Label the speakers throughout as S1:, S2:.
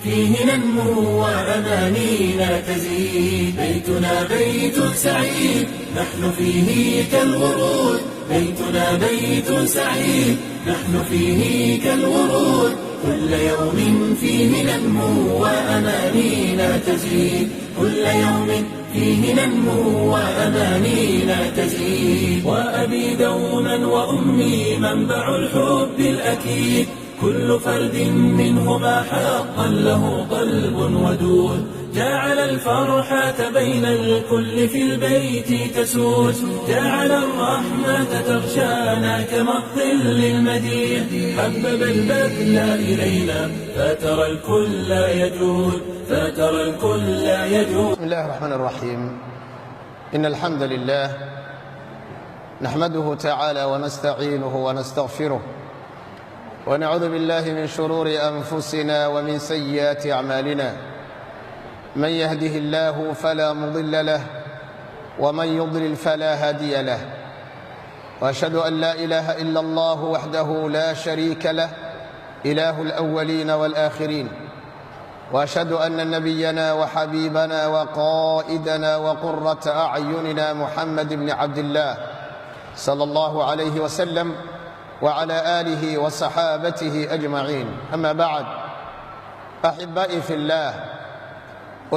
S1: فيه ننمو وأمانينا تزيد. بيتنا بيت سعيد، نحن فيه كالورود. بيتنا بيت سعيد، نحن فيه كالورود. كل يوم فيه ننمو وأمانينا تزيد. كل يوم فيه ننمو وأمانينا تزيد. وأبي دوما وأمي منبع الحب الأكيد، كل فرد منهما حقا له قلب ودود. جعل الفرحة بين الكل في البيت تسود، جعل الرحمة تغشانا كما الظل المديد. حبب البذل إلينا فترى الكل يجود، فترى الكل يجود.
S2: بسم الله الرحمن الرحيم. إن الحمد لله نحمده تعالى ونستعينه ونستغفره، ونعوذ بالله من شرور أنفسنا ومن سيئات أعمالنا. من يهده الله فلا مضل له، ومن يضلل فلا هادي له. وأشهد أن لا إله إلا الله وحده لا شريك له، إله الأولين والآخرين. واشهد ان نبينا وحبيبنا وقائدنا وقره اعيننا محمد بن عبد الله صلى الله عليه وسلم وعلى اله وصحابته اجمعين. اما بعد، احبائي في الله،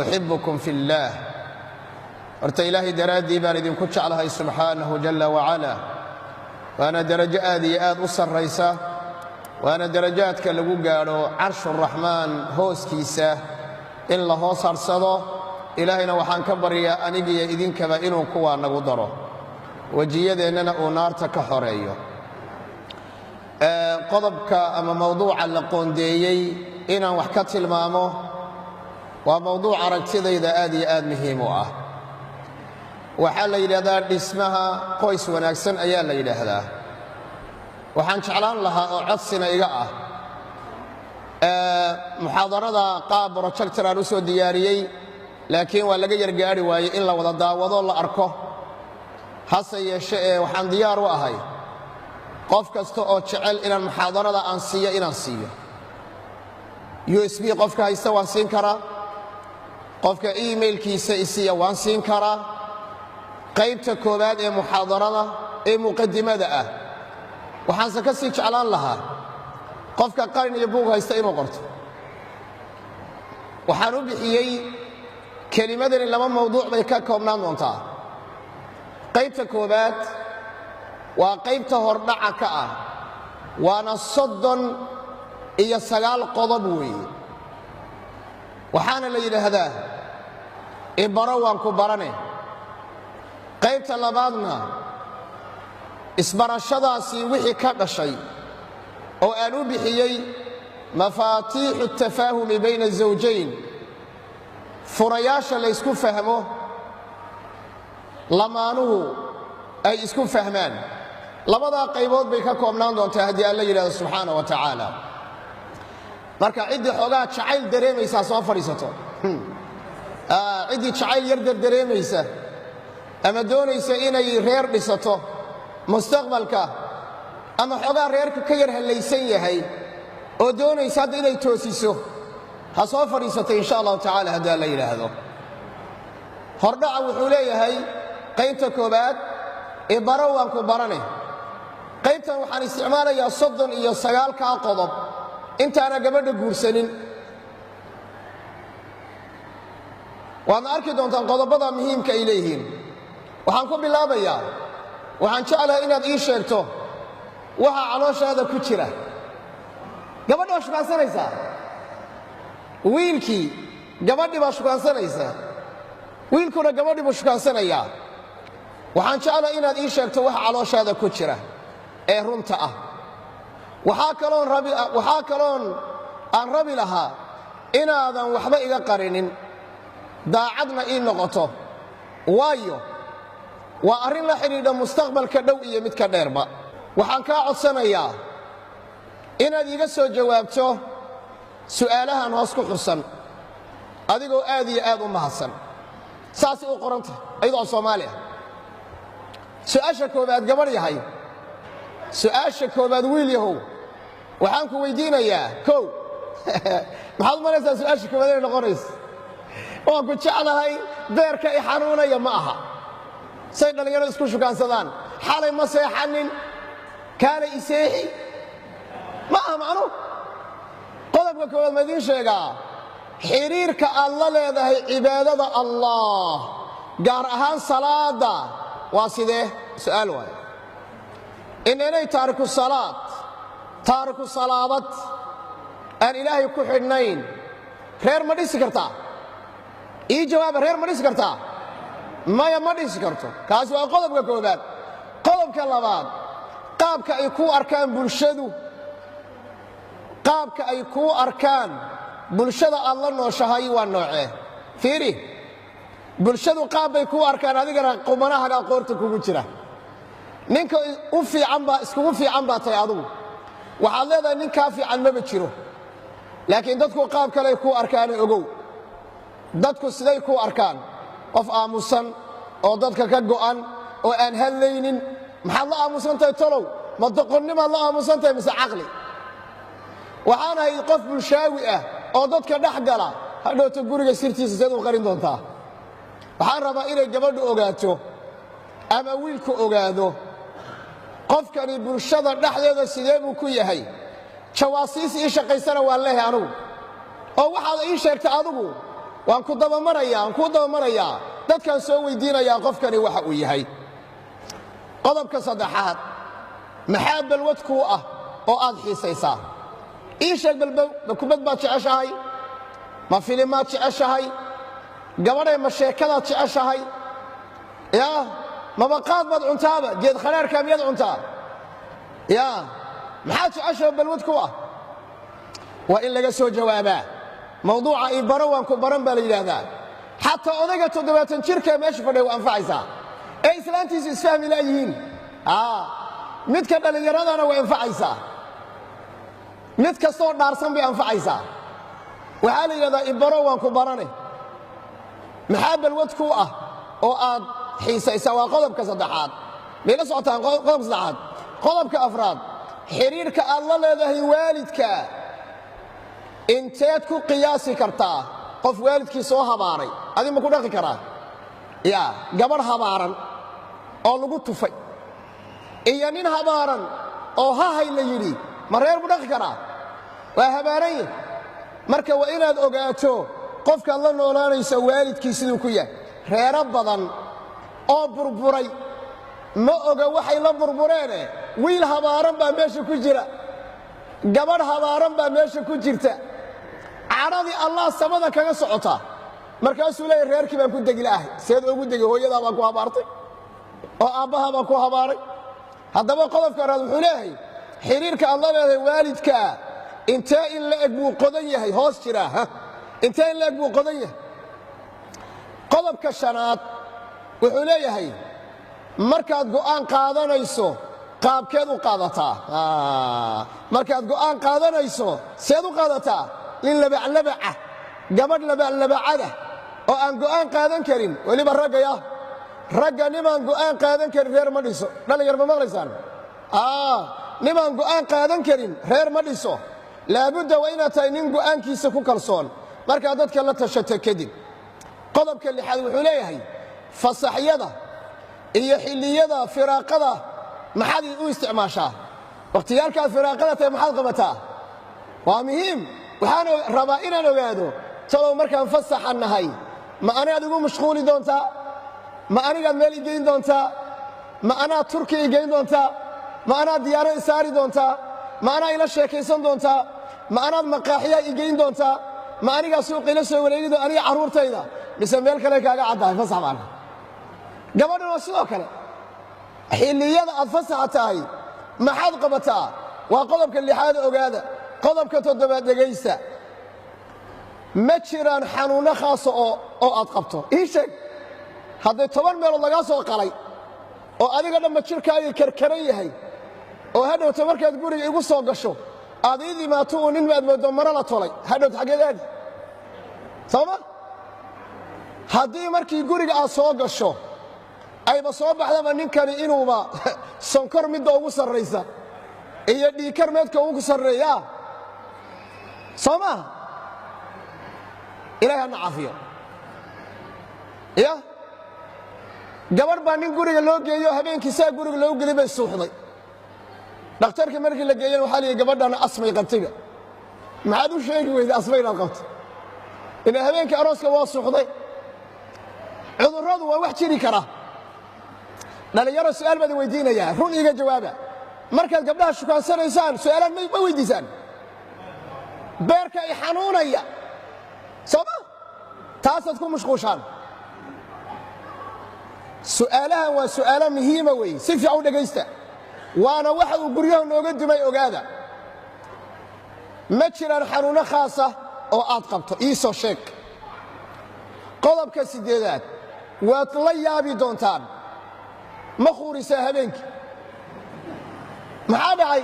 S2: احبكم في الله. Horta Ilaahay daraaddii baan idinku jeclahay subxaanahu jalla wacala, waana darajo aad iyo aad u sarraysa, waana darajaadka lagu gaadho carshuraxmaan hooskiisa in la hoos harsado. Ilaahayna waxaan ka baryaa anigiyo idinkaba inuu kuwaa nagu daro, wejiyadeennana uu naarta ka xoreeyo. Qodobka ama mowduuca la qoondeeyey inaan wax ka tilmaamo waa mowduuc aragtidayda aad iyo aad muhiim u ah. Waxaa la yidhahdaa dhismaha qoys wanaagsan ayaa la yidhaahdaa. Waxaan jeclaan lahaa oo codsina iga ah, muxaadarada qaab projector aan u soo diyaariyey, laakiin waa laga yargaari waayey in la wada daawado, la arko. Hase yeeshe ee waxaan diyaar u ahay qof kasta oo jecel inaan muxaadarada aan siiyo inaan siiyo. USB qofka haysta waan siin karaa, qofka emailkiisa isiiya waan siin karaa qaybta koowaad ee muxaadarada ee muqadimada ah. Waxaanse ka sii jeclaan lahaa qofka qalin iyo buug haysta inuu qorto. Waxaan u bixiyey kelimadani laba mawduuc bay ka koobnaan doontaa. Qaybta koowaad waa qaybta hordhaca ka ah, waana 39 qodob weeye. Waxaana la yidhaahdaa "Ibaro waan ku barane". Qaybta labaadna isbarashadaasi wixii ka dhashay oo aan u bixiyey mafaatiixu tafaahumi bayna azawjayn, furayaasha laysku fahmo, lamaanuhu ay isku fahmaan. Labadaa qaybood bay ka koobnaan doontaa haddii Alla yidhahdo subxaana wa tacaala. Marka ciddii xoogaa jacayl dareemaysaa soo fadhiisato, ciddii jacayl yar dardareemaysa ama doonaysa inay reer dhisato mustaqbalka, ama xoogaa reerka ka yar hallaysan yahay oo doonaysa hadda inay toosiso, ha soo fadhiisato insha Allahu tacala haddii Alla yidhaahdo. Hordhaca wuxuu leeyahay qaybta koowaad "Ibaro waan ku barane". Qaybtan waxaan isticmaalayaa 39-kaa qodob intaana gabadha guursanin. Waadna arki doontaan qodobada muhiimka ay leeyihiin. Waxaan ku bilaabayaa: waxaan jeclahay inaad ii sheegto waxa calooshaada ku jira. Gabadhi baa shukaansanaysaa wiilkii, gabadhii baa shukaansanaysaa wiilkuna, gabadhii buu shukaansanayaa. Waxaan jeclahay inaad ii sheegto waxa calooshaada ku jira ee runta ah. Waxaa kaloon aan rabi lahaa inaadan waxba iga qarinin, daacadna ii noqoto, waayo waa arrin la xidhiidha mustaqbalka dhow iyo midka dheerba. Waxaan kaa codsanayaa inaad iiga soo jawaabto su'aalahan hoos ku xusan, adigoo aad iyo aad u mahadsan. Saasay u qorantah ayadoo Soomaali ah. Su'aasha koowaad, gabadh yahay, su'aasha koowaad, wiil yahow, waxaan ku weydiinayaa: kow, Maxaad u malaysaa su-aasha koowaad inay noqonayso? Waan ku jeclahay, beerka i xanuunaya ma aha. Say dhallinyaradu isku shukaansadaan, xalay ma seexanin, kaana iseexi, ma aha macnuhu. Qodobka koowaad ma idiin sheegaa? Xidhiirka aad la leedahay cibaadada Allah, gaar ahaan salaada, waa sidee? Su'aal waayo. Inanay taariku salaad, taariku salaadad aan Ilaahay ku xidhnayn, reer ma dhisi kartaa? Ii jawaaba, reer ma dhisi kartaa? Maya, ma dhisi karto. Kaasi waa qodobka koobaad. Qodobka labaad, qaabka ay kuu arkaan bulshadu, qaabka ay kuu arkaan bulshada aad la nooshahay waa noocee? Fiiri, bulshadu qaab bay kuu arkaan, adigana qumanahagaa qoorta kugu jira. Ninka u fiican baa iskugu fiican baa tahay adugu, waxaad leedahay nin kaa fiican maba jiro, laakiin dadku qaab kaley kuu arkaane. Ogow, dadku siday kuu arkaan? Qof aamusan oo dadka ka go'an oo aan hadlaynin. Maxaad la aamusan tahay tolow? Ma doqonnimaad la aamusan tahay mise caqli? Waxaan ahay qof bulshaawi ah oo dadka dhex gala. Hadhowta guriga sirtiisa seed u qarin doontaa? Waxaan rabaa inay gabadhu ogaato ama wiilku ogaado qofkani bulshada dhexdeeda sidee buu ku yahay. Jawaasiis ii shaqaysana waan leehay anugu, oo waxaad ii sheegtay adigu waan ku dabamaraya, waan kuu dabamarayaa, dadkaan soo weydiinayaa qofkani waxa uu yahay. Qodobka saddexaad, maxaa balwad kuu ah oo aad xiisaysaa? Ii sheeg balbow. Ma kubad baad jeceshahay? Ma filimaad jeceshahay? Gabadhay, ma sheekadaad jeceshahay? Yaa mabaqaad baad cuntaaba? Geed khadhaarkaa miyaad cuntaa? Yaa maxaad jeceshaho balwad ku ah? Waa in laga soo jawaabaa. Mawduuca ii baro waan ku baran baa la yidhaahdaa. Xataa odayga 70 jirka meesha fadhiya waa anfacaysaa ee islaantiisu isfahmi laayihiin. Midka dhallinyaradana way anfacaysaa, mid kastoo dhaarsan bay anfacaysaa. Waxaa la yidhahdaa ibaro waan ku barane. Maxaa balwad ku ah oo aad xiisaysaa? Waa qodobka saddexaad. Mayla socotaan qodobka saddexaad? Qodobka afraad, xidhiirka aad la leedahay waalidka inteed ku qiyaasi kartaa? Qof waalidkii soo habaaray adi ma ku dhaqi karaa? Ya gabadh habaaran oo lagu tufay iyo nin habaaran oo hahay la yidhi, ma reer bu dhaqi karaa? Waa habaaran yah. Marka waa inaad ogaato qofkaad la noolaanaysa waalidkii siduu ku yahay. Reero badan oo burburay ma oga waxay la burbureene, wiil habaaran baa meesha ku jira, gabadh habaaran baa meesha ku jirta. Cadhadii Allah samada kaga socotaa, markaasuu leeyahy reerkii baan ku degi la'ahay. Seed ogu degi? Hooyadaa baan ku habaartay oo aabbaha baan ku habaaray. Haddaba qodobka araad wuxuu leeyahay, xidhiirka aad la leedahay waalidkaa intee in la eg buu qodan yahay, hoos jiraa, intee in la eg buu qodan yahay? Qodobka shanaad wuxuu leeyahay, markaad go'aan qaadanayso qaabkeed u qaadataa? Markaad go'aan qaadanayso seed u qaadataa? Nin labaclabaca, gabadh labaclabacada oo aan go'aan qaadan karin, weliba raggaya, ragga nimaan go'aan qaadan karin reer ma dhiso. Dhallinyar, ma maqlaysaan? Nimaan go'aan qaadan karin reer ma dhiso. Laabudda waa inaad tahay nin go'aankiisa ku kalsoon markaad dadka la tashata kadib. Qodobka lixaad wuxuu leeyahay, fasaxyada iyo xilliyada firaaqada maxaad u isticmaashaa? Wakhtiyaalkaad firaaqada tahay maxaad qabataa? Waa muhiim. Waxaan rabaa inaan ogaado talow markaan fasaxa nahay, ma anaad igu mashquuli doontaa? Ma anigaad meel i geyn doontaa? Ma anaad Turkiya i geyn doontaa? Ma anaad diyaaro i saari doontaa? Ma anaa ila sheekaysan doontaa? Ma anaad maqaaxiyaa i geyn doontaa? Ma anigaa suuqa ila soo wareegido, aniga carruurtayda, mise meel kale kaaga caddahay? Fasax baana. Gabadhuna sidoo kale, xilliyada aad fasaxa tahay maxaad qabataa? Waa qodobka lixaad, ogaada. Qodobka toddobaad, dhegaysta: ma jiraan xanuunno khaasa oo aad qabto? Ii sheeg. Hadday 10 meelood lagaa soo qalay oo adiga dhanba jirkaagii karkaran yahay oo hadhowta markaad guriga igu soo gasho aad ii dhimaato uu nin maad mooddo maro la tolay, hadhowta xaggeed aadi? Sooma haddii markii guriga aad soo gasho ayba soo baxdaba ninkani inuuba sonkor midda ugu sarraysa iyo dhiikar meedka ugu sarreeyaa. Soo maaha? Ilahay hana caafiyo. Ya gabadh baa nin guriga loo geeyo, habeenkii saa guriga loo geliy bay suuxday. Dhakhtarkii markii la geeyana waxaa la yidhi, gabadhana asmay qabtayba. Maxaad u sheegi weyday asma inaad qabto? Ila habeenkii arooska waa suuxday. Cudurradu waa wax jiri kara. Dhallinyaro, su'aal baad weydiinayaa, run iiga jawaaba. Markaad gabdhaha shukaansanaysaan, su'aalaan ma weydiisaan? Beerka i xanuunaya, soo ma taasaad ku mashquushaan? Su'aalahan waa su'aalo muhiima weeye, si fiican u dhegaysta, waana waxa uu guryaha nooga dumay. Ogaada, ma jiraan xanuunno khaasa oo aad qabto? Ii soo sheeg. Qodobka siddeedaad waad la yaabi doontaan: ma khuurisaa habeenkii? Maxaa dhacay?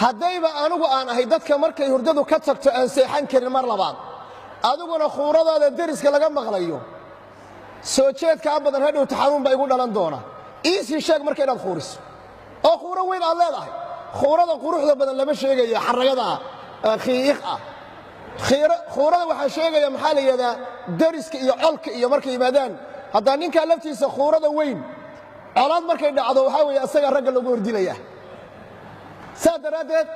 S2: Haddayba anigu aan ahay dadka markay hurdadu ka tagto aan seexan karin mar labaad, adiguna khuuradaada deriska laga maqlayo, soo jeedkaa badan hadhowta xanuun baa igu dhalan doona. Iisii sheeg marka inaad khuuriso oo khuuro weyn aad leedahay. Khuurada quruxda badan lama sheegayo, xaragada khiiq ah. Khuurada waxaa sheegaya, maxaa la yidhahdaa, deriska iyo colka iyo markay yimaadaan. Haddaa ninkaa laftiisa khuurada weyn, colaad markay dhacdo, waxaa weeye asagaa ragga lagu hordilaya. Saa daraaddeed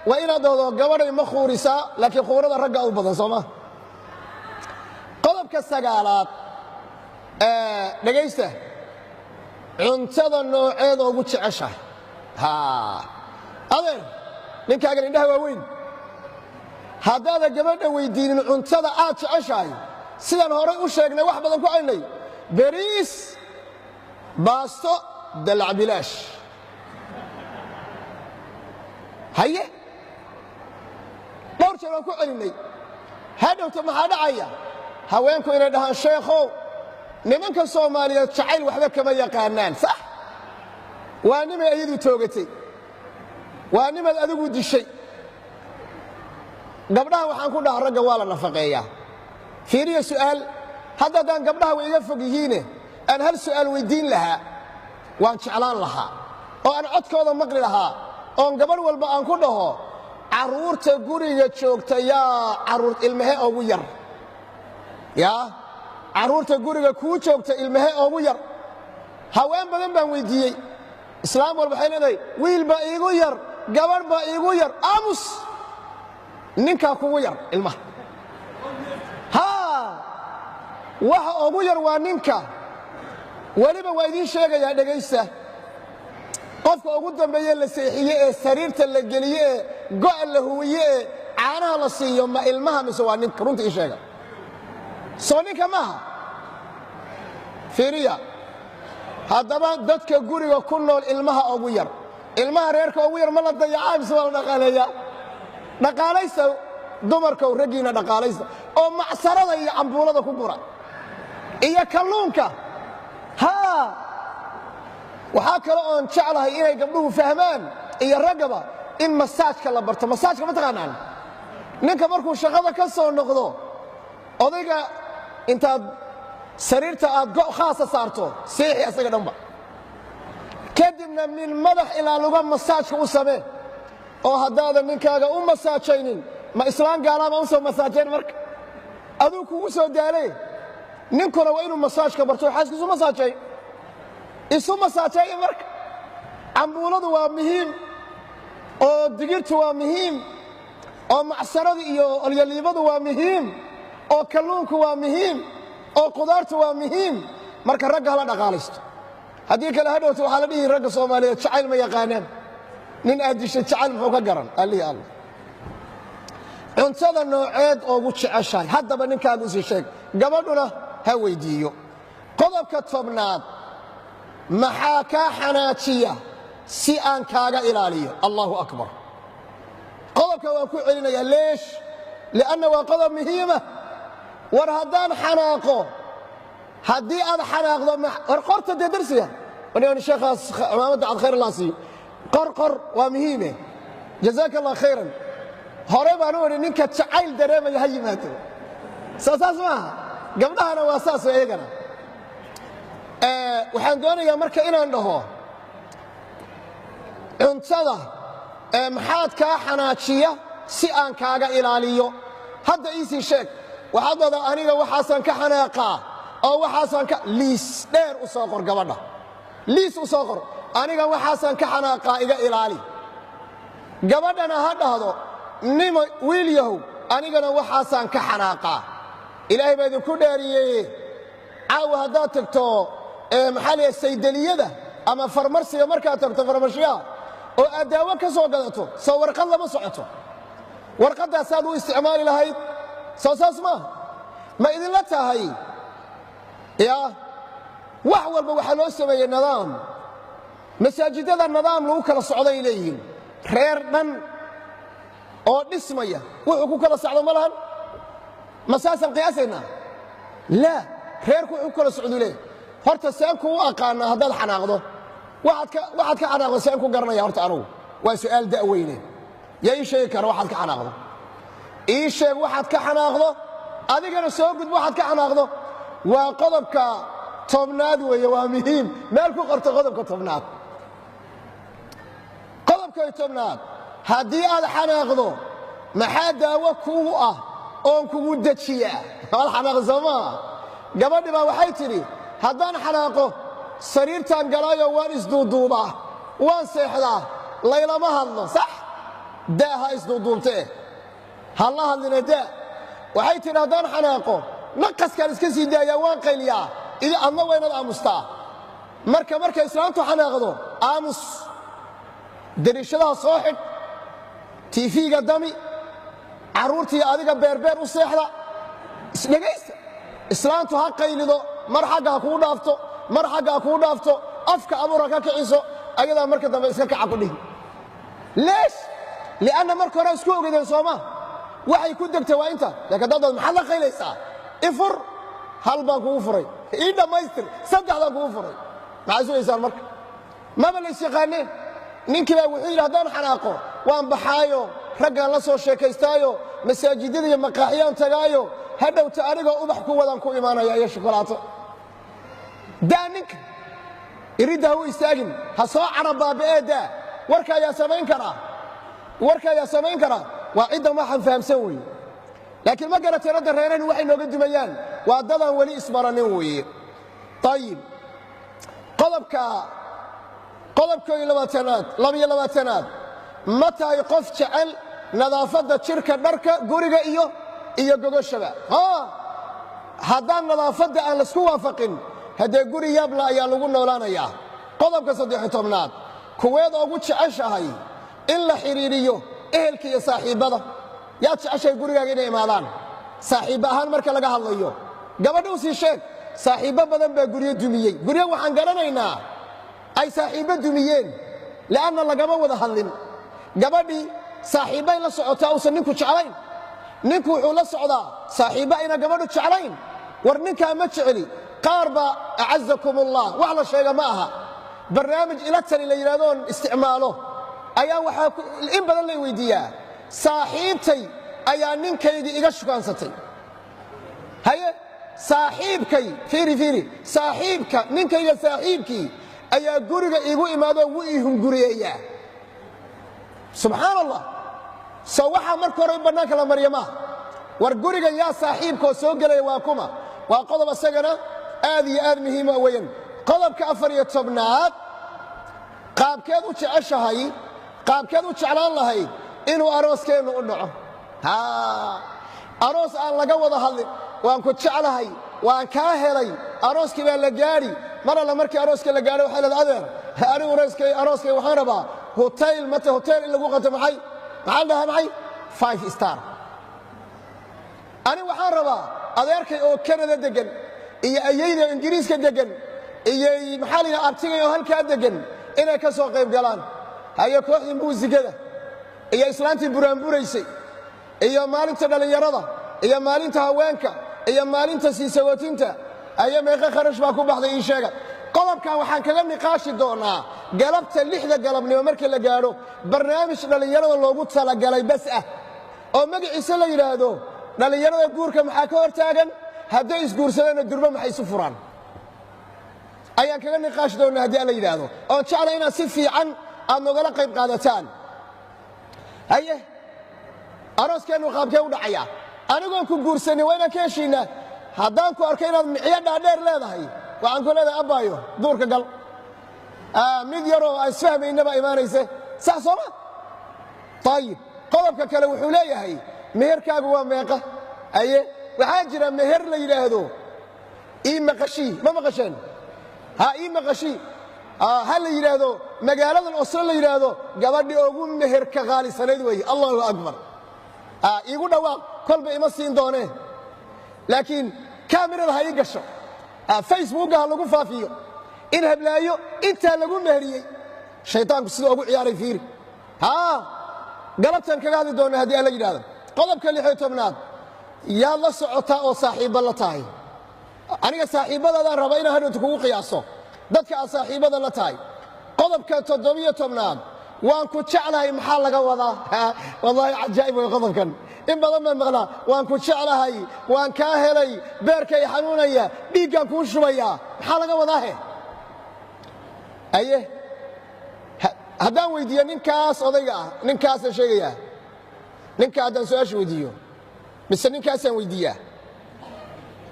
S2: waa inaad dhahdo, gabadhay, ma khuurisaa? Laakiin khuurada ragga u badan, soo ma? Qodobka sagaalaad, dhegaysta: cuntada nooceeda ugu jeceshahay? Adeer, ninkaagan indhaha waaweyn, haddaada gabadha weydiinin cuntada aad jeceshahay, sidaan horay u sheegnay, wax badan ku caynay, beriis, baasto, dalac bilaash, haye, dhowr jeer waan ku celinay. Hadhowta maxaa dhacaya? Haweenku inay dhahaan, sheekhow, nimanka Soomaaliyeed jacayl waxba kama yaqaanaan. Sax waa nimay ayadu toogatay, waa nimaad adigu dishay. Gabdhaha waxaan ku dhaha, ragga waa la nafaqeeyaa. Fiiriya, su'aal hadda haddaan gabdhaha way iga fog yihiine aan hal su'aal weyddiin lahaa, waan jeclaan lahaa oo aan codkooda maqli lahaa, oon gabadh walba aan ku dhaho, carruurta guriga joogta yaa carruur ilmahe ugu yar? Yaa carruurta guriga kuu joogta ilmahe ugu yar? Haween badan baan weyddiiyey. Islaam walba waxay leedahay, wiil baa iigu yar, gabadh baa iigu yar. Aamus, ninkaa kugu yar ilmaha. Haa, waxa ugu yar waa ninka. Weliba waa idiin sheegayaa, dhegaysta: qofka ugu dambeeye la seexiye ee sariirta la geliye ee go'a la huwiye ee caanaha la siiyo, ma ilmaha mise waa ninka? Runta ii sheega. Soo ninka maaha? Fiiriya haddaba, dadka guriga ku nool ilmaha ugu yar, ilmaha reerka ugu yar, ma la dayacaa mise waa la dhaqaaleeyaa? Dhaqaalaysta, dumarkow, raggiina dhaqaalaysta oo macsarada iyo cambuulada ku gura iyo kalluunka. Haa, waxaa kale oon jeclahay inay gabdhuhu fahmaan iyo raggaba in masaajka la barto. Masaajka ma taqaanaan? Ninka markuu shaqada ka soo noqdo, odayga intaad sariirta aad go' khaasa saarto, seexi asaga dhanba, kadibna min madax ilaa luga masaajka u samee. Oo haddaadan ninkaaga u masaajaynin, ma islaan gaalaama u soo masaajayn? Marka aduu kugu soo daalay. Ninkuna waa inuu masaajka barto, xaaskiisu masaajay, isu masaajeeya. Marka cambuuladu waa muhiim, oo digirtu waa muhiim, oo macsaradu iyo olyaliibadu waa muhiim, oo kalluunku waa muhiim, oo qudaartu waa muhiim. Marka ragga hala dhaqaalaysto. Haddii kale hadhowta waxaa la dhihi, ragga Soomaaliyeed jacayl ma yaqaanaan. Nin aad dishay jacayl muxuu ka garan? Allihii Allah. Cuntada nooceed oogu jeceshahay? Haddaba ninkaagu usii sheeg, gabadhuna ha weyddiiyo. Qodobka 10aad: maxaa kaa xanaajiya si aan kaaga ilaaliyo? Allahu akbar. Qodobka waan ku celinayaa. Leesh? Lianna waa qodob muhiima. War haddaan xanaaqo, haddii aad xanaaqdo, war qorta dee darsiga sheekhaas cimaamadda cad, khayr allah siiyo. Qor, qor, waa muhiime. Jazaaka Allah khayran. Hore baan u idhi, ninka jacayl dareemaya ha yimaado. Soo saas maaha? Gabdhahana waa saas iyagana. Waxaan doonayaa marka inaan dhaho, cuntada maxaad kaa xanaajiya Si aan kaaga ilaaliyo, hadda iisii sheeg. Waxaad leedaha, aniga waxaasaan ka xanaaqaa oo waxaasaan ka. Liis dheer u soo qor gabadha, liis u soo qor: aniga waxaasaan ka xanaaqaa, iga ilaali. Gabadhana ha dhahdo, nima wiil yahow, anigana waxaasaan ka xanaaqaa. Ilaahay baa idinku dhaariyey, caawa haddaad tagto, maxaa la saydeliyada ama farmarsiga, markaad tagto farmashiyaha oo aad daawo ka soo gadato, soo warqad lama socoto? Warqaddaasaad u isticmaali lahayd, soo saas maaha? Ma idinla tahay? Ya, wax walba waxaa loo sameeyey nidaam. Masaajidada nidaam lagu kala socday leeyihiin. Reer dhan oo dhismaya wuxuu ku kala socdo ma lahan. Ma saasaan qiyaasaynaa? Laa, reerku wuxuu ku kala socduu leeyahy. Horta seen kuu aqaanaa haddaad xanaaqdo? Waxaad ka xanaaqdo seen ku garanaya horta anugu? Waa su'aal da'weyne. Yaa ii sheegi kara waxaad ka xanaaqdo? Ii sheeg waxaad ka xanaaqdo. Adigana soo gudbo waxaad ka xanaaqdo. Waa qodobka 10aad weeye, waa muhiim. Meel ku qorto qodobka 10aad. Qodobka 10aad: haddii aad xanaaqdo, maxaa daawo kugu ah oon kugu dejiyaa? Waad xanaaqda, soo maaha? Gabadhi baa waxay tidhi, haddaan xanaaqo sariirtaan galaayo, waan isduuduubaa, waan seexdaa, laylama hadlo. Sax, daa ha isduuduubtee, ha la hadlina, daa. Waxay tidhi, haddaan xanaaqo naqaskaan iska sii daayaa, waan qayliyaa, adna waa inaad aamustaa. Marka markay islaantu xanaaqdo, aamus, dariishadaha soo xidh, TV-ga dami, carruurtii adiga beerbeer u seexda, isdhegaysta. Islaantu ha qaylido, mar xagga ha kuu dhaafto, mar xagga ha kuu dhaafto, afka abuur ha ka kiciso, ayadaa marka dambe iska kaca ku dhihi. Leesh? Lianna marka hore isku ogedeen, sooma? Waxay ku degtay waa inta. Laakiin haddaad, maxaad la qaylaysaa? Ifur, hal baan kugu furay, ii dhammaystir, saddexdaan kugu furay. Maxaad sugaysaan marka? Maba lays yaqaaneen. Ninkii baa wuxuu yidhi, haddaan xanaaqo waan baxaayo, raggaan la soo sheekaystaayo, masaajidada iyo maqaaxiyaan tagaayo, hadhowta anigoo ubax ku wadaan ku imaanaya iyo shukolaato. Daa ninka, iridda ha u istaagin, ha soo carabaabi'ee, daa. Warka ayaa samayn karaa? Warka ayaa samayn karaa? Waa ciddan waxaan fahamsan weeye. Laakiin ma garateen hadda reerahni waxay nooga dumayaan waa dadaan weli isbaranin weeye. Ayib, qodobka 22aad, 22aad: ma tahay qof jecel nadaafadda jidhka, dharka, guriga iyo gogoshaba? Haddaan nadaafadda aan laisku waafaqin, haddee guri yaabla ayaa lagu noolaanayaa. Qodobka 13aad: kuweed ugu jeceshahay in la xidhiidhiyo ehelka iyo saaxiibbada? Yaad jeceshahay gurigaaga inay imaadaan, saaxiibba ahaan marka laga hadlayo? Gabadha u sii sheeg. Saaxiibbo badan baa guryo dumiyey. Guryo waxaan garanaynaa ay saaxiibbo dumiyeen, li'anna lagama wada hadlin. Gabadhii saaxiibbay la socotaa uusan ninku jeclayn. Ninku wuxuu la socdaa saaxiibbo ayna gabadhu jeclayn. War ninkaa ma jecli. Qaar baa, acazakum ullah, wax la sheega ma aha, barnaamij ila tali la yidhahdoon isticmaalo ayaa waxaa in badan lay weydiiyaa, saaxiibtay ayaa ninkaygii iga shukaansatay. Haye, saaxiibkay, fiiri, fiiri, saaxiibka ninkayga saaxiibkii ayaa guriga iigu imaadoo wuu ii hunguriyeeyaa. Subxaan Allah! Soo waxaa marka hore in bannaanka la marya maaha? War gurigan yaa saaxiibkaoo soo gelaya, waa kuma? Waa qodob isagana aad iyo aad muhiima weyan. Qodobka 14aad: qaabkeed u jeceshahay, qaabkeed u jeclaan lahayd inuu arooskeennu u dhaco? Aroos aan laga wada hadlin, waan ku jeclahay, waan kaa helay, arooskii baa la gaadhi. Mar alla markii arooska la gaadho, waxay leedahay, adeer, anigu arooskay waxaan rabaa hotel, mate hotel in lagu qabto. Maxay, maxaa la dhahaa, maxay, five star. Anigu waxaan rabaa adeerkay oo Kanada degan iyo ayayda Ingiriiska degan iyo, maxaa la yidhaha, abtigay oo halkaa degan inay ka soo qayb galaan. Haye, kooxdii muusigada iyo islaantii buraanburaysay iyo maalinta dhallinyarada iyo maalinta haweenka iyo maalinta siisagootinta, aye, meeqa kharash baa ku baxday? Ii sheega. Qodobkan waxaan kaga niqaashi doonaa galabta 6da galabnimo marka la gaadho, barnaamij dhallinyarada loogu talagalay bas ah oo magaciise la yidhaahdo dhallinyarada guurka maxaa ka hortaagan, hadday isguursadeenna durba maxay isu furaan, ayaan kaga niqaashi doonaa haddii alla yidhaahdo, oon jeclay inaad si fiican aad nogala qayb qaadataan. Haye. Arooskeennu qaabkee u dhacayaa? Anigoon ku guursanin waa inaan ka heshiinaa. Haddaan ku arko inaad micyo dhaadheer leedahay, waxaan ku leedahay, "Abbaayo, duurka gal." Mid yaroo aan isfahmayna baa imaanayse, sax sooma? Ayib. Qodobka kale wuxuu leeyahay, meherkaagu waa meeqa? Aye, waxaa jira meher la yidhaahdo "ii maqashii". Ma maqasheen? Ha, "ii maqashii" ha la yidhaahdo. Magaaladan Oslo la yidhaahdo gabadhii ugu meherka qaalisanayd weeye. Allahu akbar! Iigu dhawaaq, kolba ima siin doonee, laakiin kaamirada ha ii gasho, Facebooka ha lagu faafiyo in hablaayo intaa lagu meheriyey. Shaytaanku siduu ugu ciyaaray fiiri. Haa, galabtan kaga hadli doonna haddii aan la yidhahdo. Qodobka 16aad, yaad la socotaa oo saaxiibba la tahay? Aniga saaxiibbadaadaan raba inaan hadhowta kugu qiyaaso dadka aad saaxiibbada la tahay. Qodobka 17aad, "Waan ku jeclahay" maxaa laga wadaa? Wallaahi cajaa'ib way qodobkan. In badan baan maqlaa "waan ku jeclahay", "waan kaa helay", "beerkay xanuunaya", "dhiiggaan kuu shubayaa". Maxaa laga wadaa he? Aye, haddaan weydiiyo ninkaas odayga ah, ninkaasaan sheegayaa, ninka haddaan su-aasha weydiiyo, mise ninkaasaan weydiiyaa?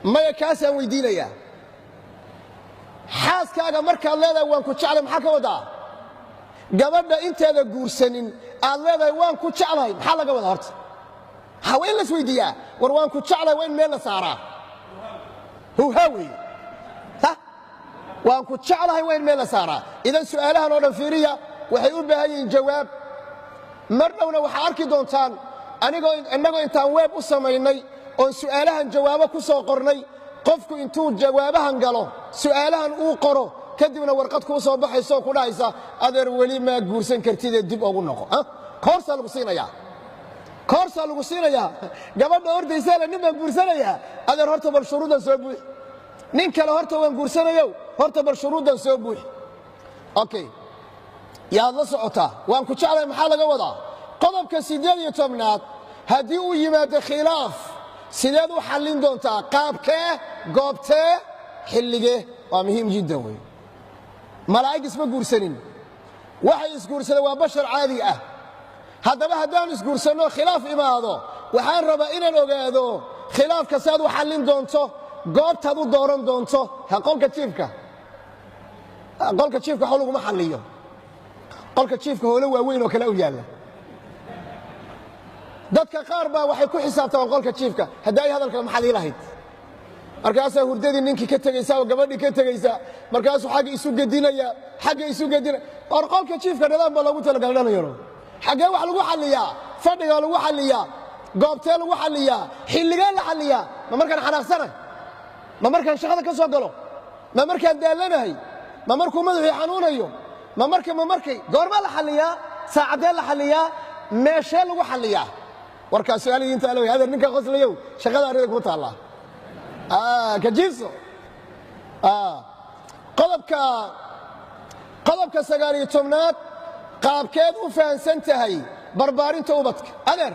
S2: Maya, kaasaan weydiinayaa. Xaaskaaga markaad leedahay "waan ku jeclay", maxaa ka wadaa? Gabadha inteeda guursanin aad leedahay "waan ku jeclahay", maxaa laga wadaa horta? Ha, waa in las weydiiyaa. War, "waan ku jeclahay" waa in meel la saaraa. Huhaa weeye. Ha, "waan ku jeclahay" waa in meel la saaraa. Idan su'aalahan oo dhan fiiriya, waxay u baahan yihiin jawaab. Mar dhowna waxaa arki doontaan anigoo innagoo intaan web u samaynay oon su'aalahan jawaabo ku soo qornay. Qofku intuu jawaabahan galo, su'aalahan uu qoro, kadibna warqad kuu soo baxayso oo ku dhahaysa, "Adeer, weli maa guursan kartidee dib ogu noqo." Koorsaa lagu siinayaa, koorsaa lagu siinayaa. Gabadha ordaysaale "nin baan guursanayaa", adeer, horta bal shuruuddan soo buuxi. Nin kale horta "waan guursanayow", horta bal shuruuddan soo buuxi. Okay, yaad la socotaa? "Waan ku jeclahay" maxaa laga wadaa? Qodobka 18aad, haddii uu yimaado khilaaf, sideed u xallin doontaa? Qaabkee, goobtee, xilligee? Waa muhiim jiddan wey. Malaa'ig isma guursanin, waxay isguursadeen waa bashar caadi ah. Haddaba haddaan isguursanno, khilaaf imaado, waxaan rabaa inaan ogaado khilaafka si aad u xallin doonto, goobtaad u dooran doonto. Ha, qolka jiifka, qolka jiifka waxba laguma xalliyo. Qolka jiifka hoolo waaweyn oo kale u yaalla. Dadka qaar baa waxay ku xisaabtamaan qolka jiifka. "Hadda ay hadalka maxaad ii lahayd?" Markaasaa hurdadii ninkii ka tegaysa oo gabadhii ka tegaysa, markaasuu xagga isu gedinaya, xagga isu gedinaya. War, qolka jiifka nidaam baa loogu talagalay, dhalinyaro. Xaggee wax lagu xalliyaa? Fadhigaa lagu xalliyaa? Goobtee lagu xalliyaa? Xilligee la xalliyaa? Ma markaan xanaaqsanahay? Ma markaan shaqada ka soo galo? Ma markaan daallanahay? Ma markuu madaxii xanuunayo? Ma marka, ma markay, goormaa la xalliyaa? Saacadee la xalliyaa? Meeshee lagu xalliyaa? Warkaa su-aal idiinta ala. Adeer, ninkaa qoslayow, shaqada arrida kuu taallaa, ka jiibso. Qodobka 19aad, qaabkeed u fahansan tahay barbaarinta ubadka? Adeer,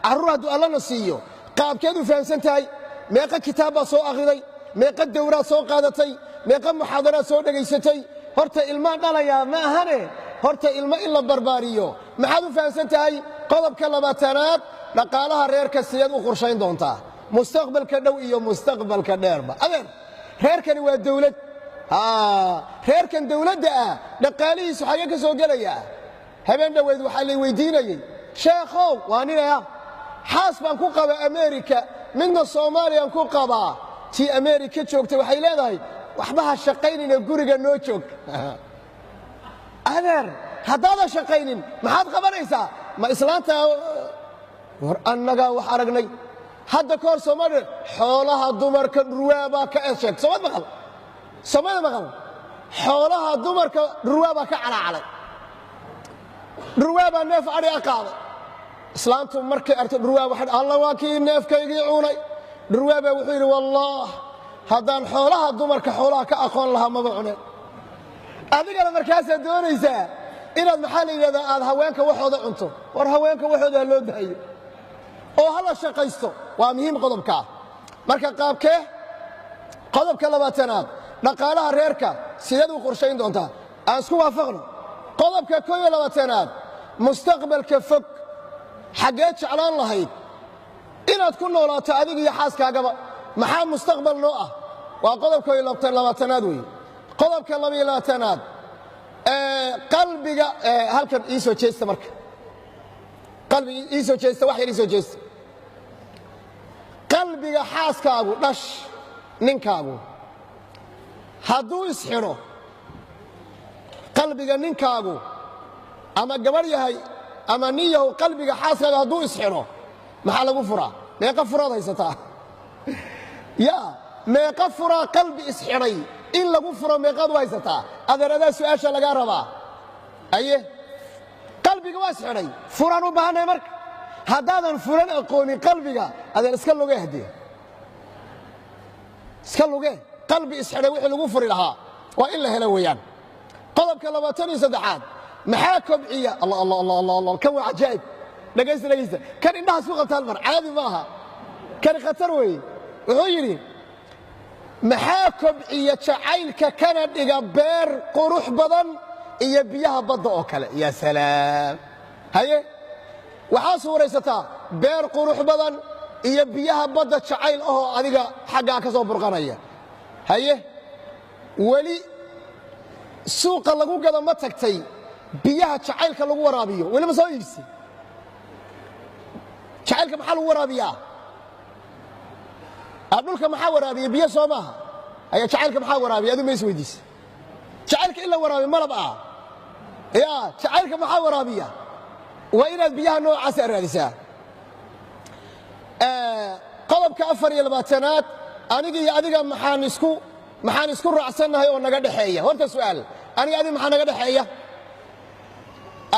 S2: carruur hadduu Allana siiyo, qaabkeed u fahamsan tahay? Meeqa kitaab baa soo akhriday? Meeqa dowraad soo qaadatay? Meeqa muxaadaraad soo dhegaysatay? Horta ilmaan dhalayaa ma ahane, horta ilmo in la barbaariyo maxaad u fahamsan tahay? Qodobka 20aad, dhaqaalaha reerka sideed u qorshayn doontaa mustaqbalka dhow iyo mustaqbalka dheerba? Adeer, reerkani waa dowlad. Reerkan dowladda ah dhaqaalihiisu xagee ka soo gelayaa? Habeen dhoweyd waxaa lay weydiinayey, "Sheekhow, waa ninaya, xaas baan ku qabaa Amerika, midna Soomaaliyaan ku qabaa. Tii Amerika joogtay waxay leedahay, 'Waxba ha shaqaynina, guriga noo joog.'" Adeer, haddaadan shaqaynin maxaad qabanaysaa? Ma islaanta? War, annagaa wax aragnay hadda ka hor Soomaaliya, xoolaha dumarka dhurwaa baa ka sheeg. Soomad maqal? Soomada maqal? Xoolaha dumarka dhurwaa baa ka calaacalay, dhurwaa baa neef adhi a qaaday. Islaantu markay argto dhurwaa waxay, "Alla, waa kii neefkaygii cunay." Dhurwaa baa wuxuu yidhi, "Wallaah, haddaan xoolaha dumarka xoolaha ka aqoon lahaa, maba cuneen." Adigana markaasaad doonaysaa inaad, maxaa la yidhahdaa, aad haweenka waxooda cunto. War, haweenka waxooda ha loo daayo oo ha la shaqaysto, waa muhiim qodobkaa. Marka qaabkee? Qodobka 20aad, dhaqaalaha reerka sideed u qorshayn doontaa? Aan isku waafaqno. Qodobka 21aad, mustaqbalka fog. Xaggeed jeclaan lahayd inaad ku noolaato adiga iyo xaaskaagaba? Maxaa mustaqbal noo ah? Waa qodobka 22aad wey. Qodobka 22aad, qalbiga halkan ii soo jeesta. Marka qalbiga ii soo jeesta, wax yar ii soo jeesta. Qalbiga xaaskaagu dhash ninkaagu hadduu isxidho, qalbiga ninkaagu ama gabadh yahay ama nin yahow, qalbiga xaaskaagu hadduu isxidho, maxaa lagu furaa? Meeqa furaad haysataa? Ya meeqa furaa qalbi isxidhay in lagu furo? Meeqaad u haysataa? Adeer, adaa su'aasha lagaa rabaa. Aye, qalbiga waa isxidhay, furaan u baahannahay. Marka haddaadan furan aqoonin qalbiga, adeer, iska lugee, haddee iska lugee. Qalbi isxidhay wixii lagu furi lahaa waa in la helo weeyaan. Qodobka 23aad, maxaa kobciya? Allah, allah, allah, allah, allah! Kan waa cajaa'ib. Dhegaysta, dhegaysta. Kan indhahaas ku qabtaan mar caadi ma aha, kan khatar weeye. Wuxuu yidhi: maxaa kobciya jacaylka kana dhiga beer qurux badan iyo biyaha badda oo kale? Ya salaam! Haye, waxaa suuraysataa beer qurux badan iyo biyaha badda, jacayl ahoo adiga xaggaa ka soo burqanaya. Haye, weli suuqa lagu gado ma tagtay biyaha jacaylka lagu waraabiyo? Weli ma soo iibsi? Jacaylka maxaa lagu waraabiyaa? Dhulka maxaa waraabiya? Biyo soo maaha? Aya, jacaylka maxaa waraabiya? Adu ma is weydiisa jacaylka in la waraabiyo malab ah? Ya, jacaylka maxaa waraabiya? Waa inaad biyaha noocaasa raadisaa. Qodobka 24aad, aniga iyo adiga maxaan isku raacsannahay oo naga dhexeeya? Horta su'aal: aniga adiga maxaa naga dhexeeya?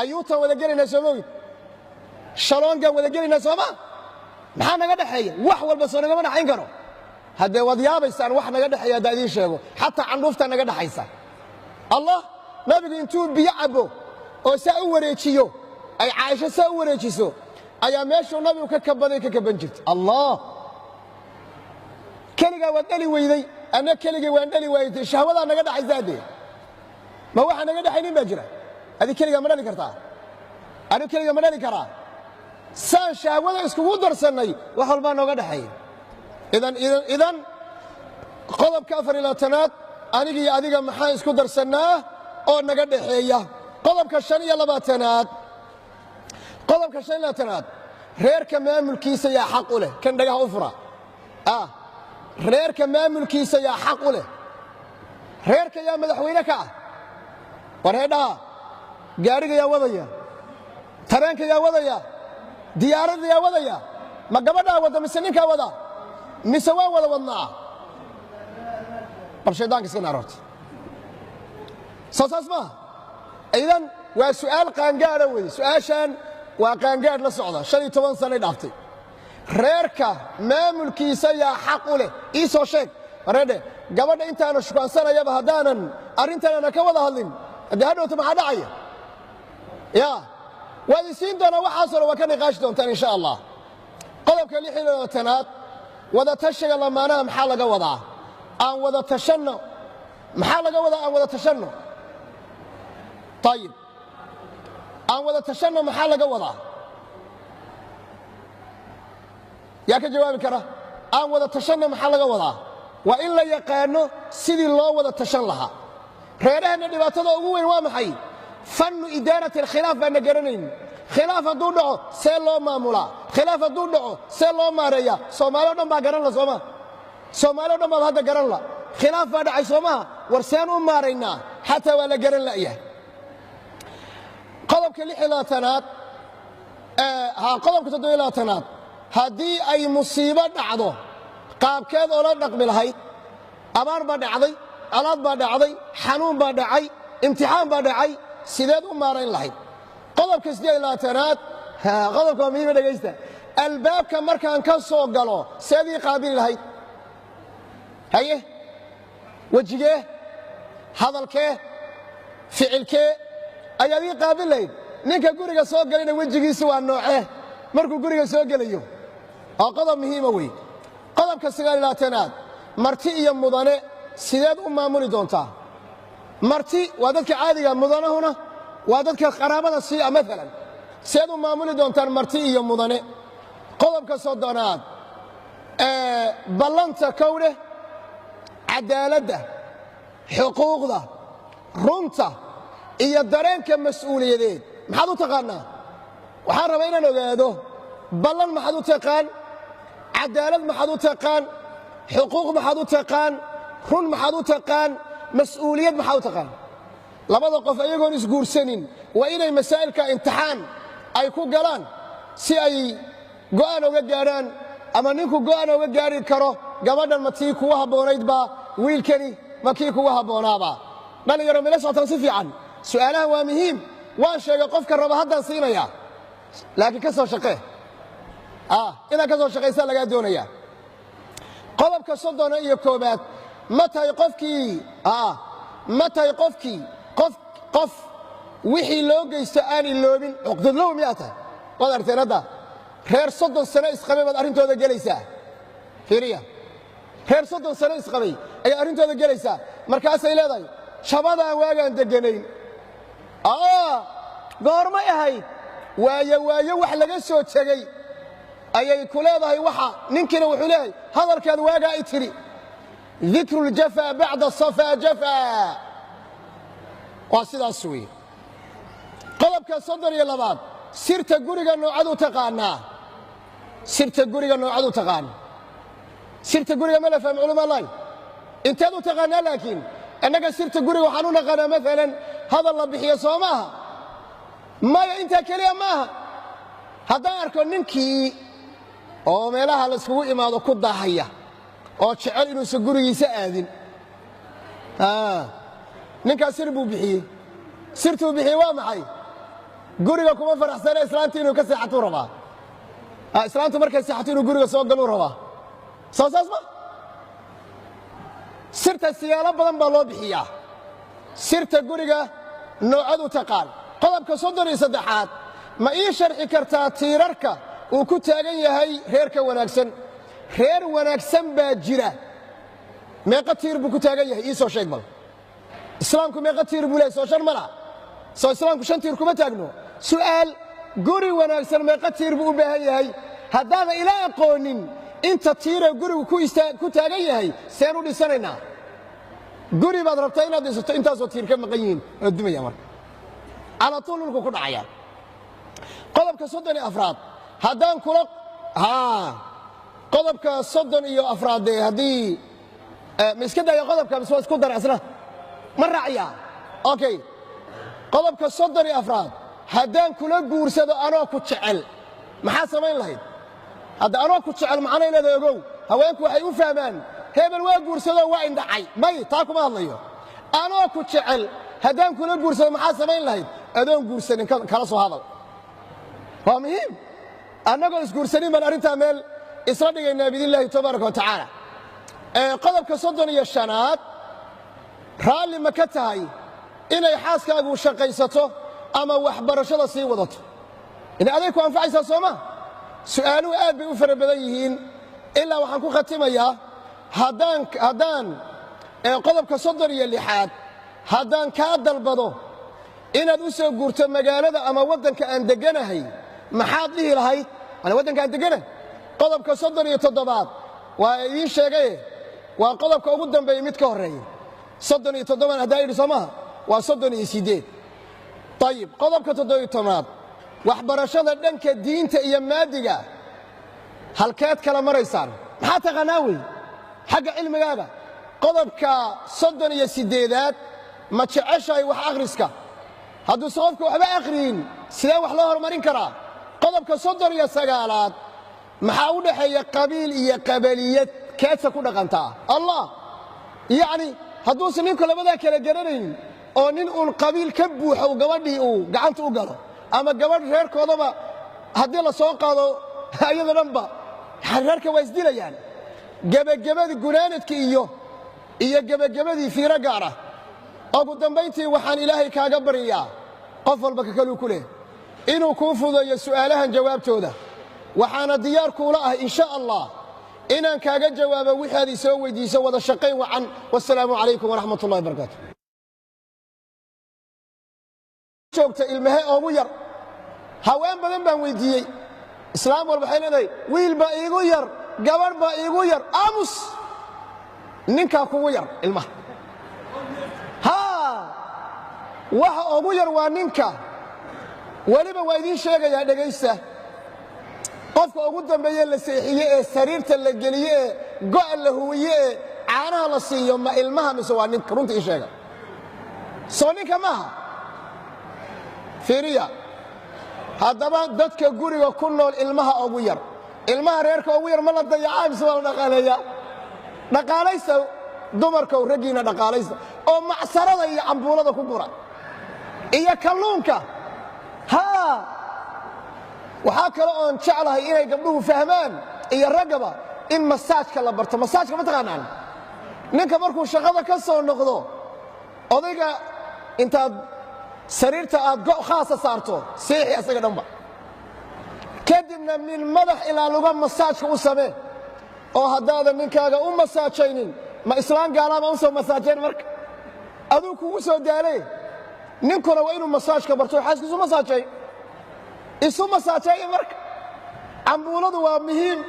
S2: Ayuutan wada gelaynaa, soo mogid? Shaloongaan wada gelaynaa, sooma? Maxaa naga dhexeeya? Wax walba soo nagama dhexayn karo. Haddee waad yaabaysaan wax naga dhexeeya haddaa idiin sheego. Xataa candhuuftaa naga dhexaysa. Allah, nabigu intuu biyo cabbo oo saa u wareejiyo, ay Caaisho saa u wareejiso, ayaa meeshuu nabigu ka kabaday ka kaban jirta. Allah, keligaa waad dhali weyday, anna keligay waan dhali waayey. Shahwadaa naga dhaxaysa. Haddee ma waxaa naga dhexaynin baa jira? Adi keligaa ma dhali kartaa? Anigu keligaa ma dhali karaa? Saan shahwada iskugu darsannay, wax walbaa nooga dhexeeya. Idan, idan, idan, qodobka 24aad, aniga iyo adiga maxaan isku darsannaa oo naga dhexeeya? Qodobka 25aad, qodobka 25aad, reerka maamulkiisa yaa xaq u leh? Kan dhagaha u fura. Reerka maamulkiisa yaa xaq u leh? Reerka yaa madaxweyne ka ah? War heedhaha, gaadhiga yaa wadaya? Tareenka yaa wadaya? Diyaaradda yaa wadaya? Ma gabadhaa wadda mise ninkaa wada mise waa wada wadnaa? Bal shaydaanka iska naar horta. Soo saas maaha? Idan waa su'aal qaangaadha wey. Su'aashan waa qaangaadh la socda, 15 sanay dhaaftay. Reerka maamulkiisa yaa xaq u leh? Ii soo sheeg. Wareedhe, gabadha intaana shukaansanayaba haddaanan arrintan ka wada hadlin, haddii hadhowta maxaa dhacaya? Ya waad isiin doonaa. Waxaasoo dhan waa ka niqaashi doontaan, insha Allah. Qodobka 26aad, wada tashiga lamaanaha maxaa laga wadaa? Aan wada tashanno maxaa laga wadaa? Aan wada tashanno. Ayib, aan wada tashanno maxaa laga wadaa? Yaa ka jawaabi kara? Aan wada tashanno maxaa laga wadaa? Waa in la yaqaano sidii loo wada tashan lahaa. Reeraheenna dhibaatada ugu weyn waa maxay? Fannu idaarati alkhilaaf baana garanayn. Khilaaf hadduu dhaco, see loo maamulaa? Khilaaf hadduu dhaco, see loo maareeyaa? Soomaali o dhan baa garan la, sooma? Soomaali o dhan baaba hadda garan la. Khilaaf baa dhacay, soomaha? War seen u maaraynaa? Xataa waa la garan la'yahay. Qodobka 26aad, qodobka 27aad, haddii ay musiibo dhacdo, qaabkeed oola dhaqmi lahayd? Abaar baa dhacday, alaad baa dhacday, xanuun baa dhacay, imtixaan baa dhacay, sideed u maarayn lahayd? Qodobka 28aad, qodobka waa muhiima, dhegaysta. Albaabka markaan ka soo galo, seed ii qaabili lahayd? Haye, wejigee, hadalkee, ficilkee ayaad ii qaabil lahayd? Ninka guriga soo galayna wejigiisu waa noocee markuu guriga soo gelayo? Waa qodob muhiima wey. Qodobka 29aad, marti iyo mudane sideed u maamuli doontaa? Marti waa dadka caadiga, mudanahuna waa dadka qaraabada siiya. Maalan Seed u maamuli doontaan marti iyo mudane? Qodobka 30aad, ballanta kowdheh, cadaaladda, xuquuqda, runta iyo dareenka mas'uuliyadeed maxaad u taqaannaa? Waxaan rabaa inaan ogaado: ballan maxaad u taqaan? Cadaalad maxaad u taqaan? Xuquuq maxaad u taqaan? Run maxaad u taqaan? Mas'uuliyad maxaad u taqaan? Labada qof ayagoon isguursanin waa inay masaa'ilka imtixaan ay ku galaan, si ay go'aan oga gaadhaan, ama ninku go'aan oga gaari karo: gabadhan ma tii kugu habboonaydbaa? Wiilkani ma kii kugu habboonaaba? Dhallinyaro, mila socotaan si fiican? Su'aalahan waa muhiim. Waan sheegay, qofka raba haddaan siinaya, laakiin ka soo shaqee. Inaad ka soo shaqaysaa lagaa doonaya. Qodobka 31aad, ma tahay qofkii qof wixii loo geysto aan iloobin? Cuqdadlow miyaa tahay? Waad aragteen hadda reer 30 sano isqabay baad arrintooda gelaysaa. Fiiriya, reer 30 sano isqabay ayaad arrintooda gelaysaa. Markaasay leedahay: "Jabadaan waagaan degganayn goormay ahayd?" Waayo waayo wax laga soo tegey ayay ku leedahay. Waxa ninkiina wuxuu leeyahay: "Hadalkaad waagaa i tidhi." Dikru ljafa bacda safaa jafaa, waa sidaas weeye. Qodobka 32aad, sirta guriga noocad u taqaanaa? Sirta guriga noocad u taqaana? Sirta guriga ma la faham, culamaalahi? Inteed u taqaanaa? Laakiin innaga sirta guriga waxaan u naqaanaa maalan hadal la bixiyo, soo maaha? Maya, intaa keliya maaha. Haddaan arko ninkii oo meelaha layskugu imaado ku daahaya oo jecel inuusan gurigiisa aadin, ninkaas sir buu bixiyey. Sirtuu bixiyey waa maxay? Guriga kuma faraxsane, islaantii inuu ka seexatuu rabaa. Islaantu markay seexato inuu guriga soo galuu rabaa. Soo saas ma? Sirta siyaalo badan baa loo bixiyaa. Sirta guriga noocad u taqaan? Qodobka 33aad, ma ii sharxi kartaa tiirarka uu ku taagan yahay reerka wanaagsan? Reer wanaagsan baa jira, meeqa tiir buu ku taagan yahay? Ii soo sheeg bal. Islaamku meeqa tiir buu lehay? Soo shan ma laha? Soo islaamku shan tiir kuma taagno? Su'aal: guri wanaagsan meeqa tiir buu u baahan yahay? Haddaana ila aqoonin inta tiiree gurigu ku taagan yahay, seen u dhisanaynaa? Guri baad rabtaa inaad dhisato, intaasoo tiir ka maqan yihiin, waa dumaya marka, calaa tuul dhulku ku dhacaya. Qodobka 34aad, haddaan kula qodobka 34aad dee, haddii ma iska daya qodobka mise waa isku dara isna ma raaciyaa? Okay, qodobka 34aad, haddaan kula guursado anoo ku jecel, maxaa samayn lahayd? Hadda anoo ku jecel macnay leedahay, ogow. Haweenku waxay u fahmaan hebel waa guursado, waa indhacay. May, taa kuma hadlayo. Anoo ku jecel haddaan kula guursado, maxaa samayn lahayd? Adoon guursanin kala soo hadal, waa muhiim. Annagoo isguursanin baan arrintaa meel isla dhigaynaa, biidn illahi tabaaraka wa tacaala. Qodobka 35aad, raalli ma ka tahay inay xaaskaagu shaqaysato ama waxbarashada sii wadato? In aday ku anfacaysaa, soo ma? Su'aaluhu aad bay u fara badan yihiin. Ilaa waxaan ku khatimayaa haddaan qodobka 36aad, haddaan kaa dalbado inaad u soo guurto magaalada ama waddanka aan degganahay, maxaad dhihi lahayd? Ana waddanka aan degganahay. Qodobka 37aad waa idiin sheegaye, waa qodobka ugu dambeeya. Mid ka horreeya 37an haddaa yidhi, soo maaha? Waa 38. Ayib, qodobka 17aad, waxbarashada dhanka diinta iyo maadiga halkeed kala maraysaan? Maxaa taqaanaa wey xagga cilmigaaga? Qodobka 38aad, ma jeceshahay wax akhriska? Hadduuse qofka waxba akhriyin, sidee wax loo horumarin karaa? Qodobka 39aad, maxaa u dhexeeya qabiil iyo qabaliyad? Keedsa ku dhaqantaa? Allah, yacni hadduusan ninku labadaa kala garanaynin oo nin uun qabiil ka buuxo gabadhii uu gacanta u galo, ama gabadh reerkoodaba haddii la soo qaado iyado dhanba reerka waa isdilayaan. Gebagabadii, gunaanadkii iyo gebagabadii, fiiro gaar ah. Ugu dambayntii, waxaan Ilaahay kaaga baryayaa, qof walba ka kaluu ku leh, inuu kuu fudeeyo su'aalahan jawaabtooda. Waxaana diyaar kuula ah, insha Allah, inaan kaaga jawaabo wixaad i soo weydiiso. Wada shaqayn wacan. Wasalaamu calaykum waraxmat ullahi barakaatu. Joogta ilmahe oogu yar? Haween badan baan weydiiyey, islaam walba waxay leedahay wiil baa iigu yar, gabadh baa iigu yar. Aamus, ninkaa kugu yar ilmaha. Haa, waxa ugu yar waa ninka. Weliba waa idiin sheegayaa, dhegaysta. Qofka ugu dambeeye la seexiye ee sariirta la geliye ee go'a la huwiye ee caanaha la siiyo, ma ilmaha mise waa ninka? Runta ii sheega. Soo ninka maaha? Fiiriya haddaba, dadka guriga ku nool ilmaha ugu yar, ilmaha reerka ugu yar, ma la dayacaa mise waa la dhaqaaleeyaa? Dhaqaalaysta dumarkow, raggiina dhaqaalaysta oo macsarada iyo cambuulada ku gura iyo kalluunka. Haa, waxaa kale oon jeclahay inay gabdhuhu fahmaan iyo raggaba in masaajka la barto. Masaajka ma taqaanaan? Ninka markuu shaqada ka soo noqdo, odayga intaad sariirta aad go' khaasa saarto, seexi asaga dhanba, kadibna min madax ilaa luga masaajka u samee. Oo haddaadan ninkaaga u masaajaynin, ma islaan gaalaama u soo masaajayn? Marka aduu kugu soo daalay. Ninkuna waa inuu masaajka barto, xaaskiisu masaajay, isu masaajeeya. Marka cambuuladu waa muhiim,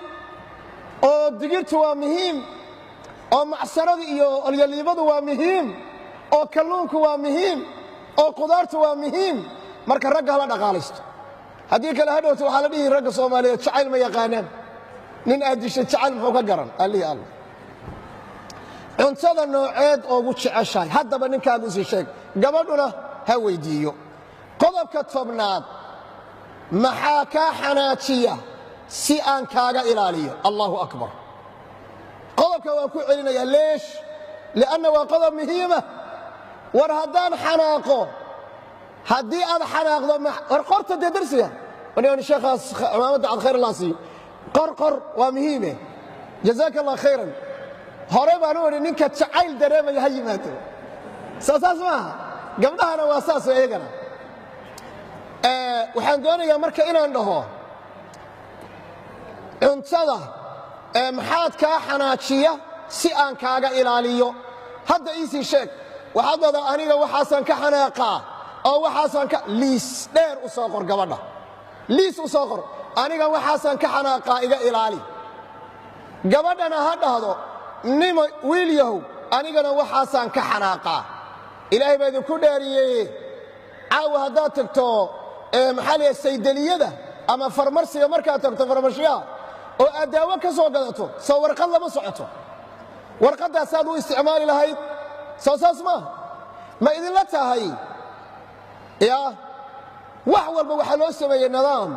S2: oo digirtu waa muhiim, oo macsaradu iyo olyaliibadu waa muhiim, oo kalluunku waa muhiim, oo qudaartu waa muhiim. Marka ragga hala dhaqaalaysto, haddii kale hadhowta waxaa la dhihi ragga Soomaaliyeed jacayl ma yaqaanaan. Nin aad dishay jacayl muxuu ka garan? Allihii alla. Cuntada nooceed oogu jeceshahay haddaba ninkaagu sii sheeg, gabadhuna ha weydiiyo. Qodobka 10aad, maxaa kaa xanaajiya si aan kaaga ilaaliyo? Allahu akbar. Qodobka waan ku celinayaa. Leesh? Lianna waa qodob muhiima. War haddaan xanaaqo, haddii aad xanaaqdo, war qorta dee darsiga sheekhaas cimaamadda cad, khayr allah siiyo. Qor, qor, waa muhiime. Jazaaka Allah khayran. Hore baan u idhi, ninka jacayl dareemaya ha yimaado. Soo saas maaha? Gabdhahana waa saas iyagana. Waxaan doonayaa marka inaan dhaho, cuntada maxaad kaa xanaajiya si aan kaaga ilaaliyo? Hadda iisii sheeg. Waxaad leedaha aniga waxaasaan ka xanaaqaa oo waxaasaan ka, liis dheer u soo qor gabadha, liis u soo qor. Aniga waxaasaan ka xanaaqaa, iga ilaali. Gabadhana ha dhahdo, nima wiil yahow, anigana waxaasaan ka xanaaqaa. Ilaahay baa idinku dhaariyey, caawa haddaad tagto, maxaa la saydeliyada ama farmarsiga, markaad tagto farmashiyaha oo aad daawo ka soo gadato, soo warqad lama socoto? Warqaddaasaad u isticmaali lahayd. Soo saas maaha? Ma idinla tahay? Ya, wax walba waxaa loo sameeyey nidaam.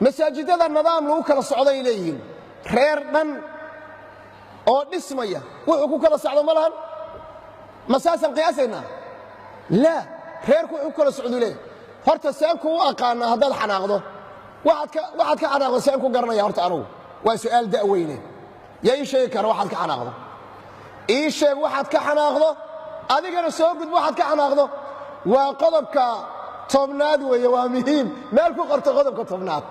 S2: Masaajidada nidaam lagu kala socday leeyihiin. Reer dhan oo dhismaya wuxuu ku kala socdo ma lahan. Ma saasaan qiyaasaynaa? Laa, reerku wuxuu ku kala socduu leeyahy. Horta seen kuu aqaanaa haddaad xanaaqdo? Waxaad ka xanaaqdo seen ku garanaya horta anugu? Waa su'aal da'weyne. Yaa ii sheegi kara waxaad ka xanaaqdo? Ii sheeg waxaad ka xanaaqdo. Adigana soo gudbo waxaad ka xanaaqdo. Waa qodobka 10aad weeye, waa muhiim. Meel ku qorto qodobka 10aad.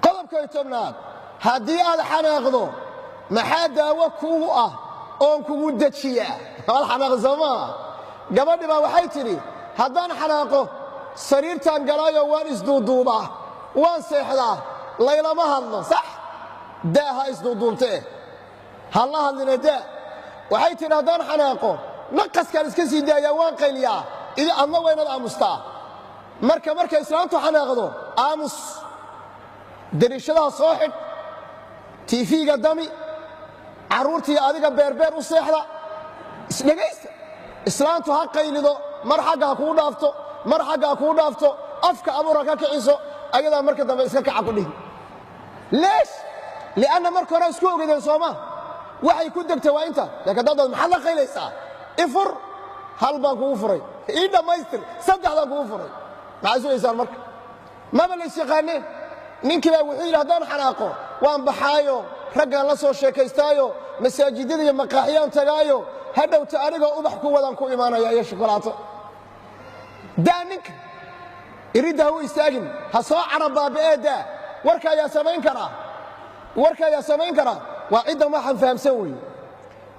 S2: Qodobka 10aad, haddii aad xanaaqdo, maxaa daawo kugu ah oon kugu dejiyaa? Waad xanaaqda, soo maaha? Gabadhi baa waxay tidhi, haddaan xanaaqo sariirtaan galaayo, waan isduuduubaa, waan seexdaa, laylama hadlo. Sax, daa ha isduuduubtee, ha la hadlina, daa. Waxay tidhi, haddaan xanaaqo naqaskaan iska sii daayaa, waan qayliyaa, idi adna waa inaad aamustaa. Marka markay islaamtu xanaaqdo, aamus, dariishadaha soo xidh, TV-ga dami, carruurtii adiga beerbeer u seexda, isdhegaysta. Islaantu ha qaylido, mar xagga ha kuu dhaafto, mar xagga ha kuu dhaafto, afka abuur ha ka kiciso, ayadaa marka dambe iska kaca ku dhihi. Leesh? Lianna marka hore isku ogedeen, sooma? Waxay ku degtay waa inta. Laakiin haddaad, maxaad la qaylaysaa? Ifur, hal baan kugu furay, ii dhammaystir, saddexdaan kugu furay. Maxaad sugaysaan marka? Maba lays yaqaaneen. Ninkii baa wuxuu yidhi, haddaan xanaaqo waan baxaayo, raggaan la soo sheekaystaayo, masaajidada iyo maqaaxiyaan tagaayo, hadhowta anigoo ubax ku wadaan ku imaanaya iyo shukulaato. Daa ninka, iridda ha u istaagin, ha soo carabbaaba'ee, daa. Warka ayaa samayn karaa, warka ayaa samayn karaa. Waa ciddan waxaan fahamsan weeye.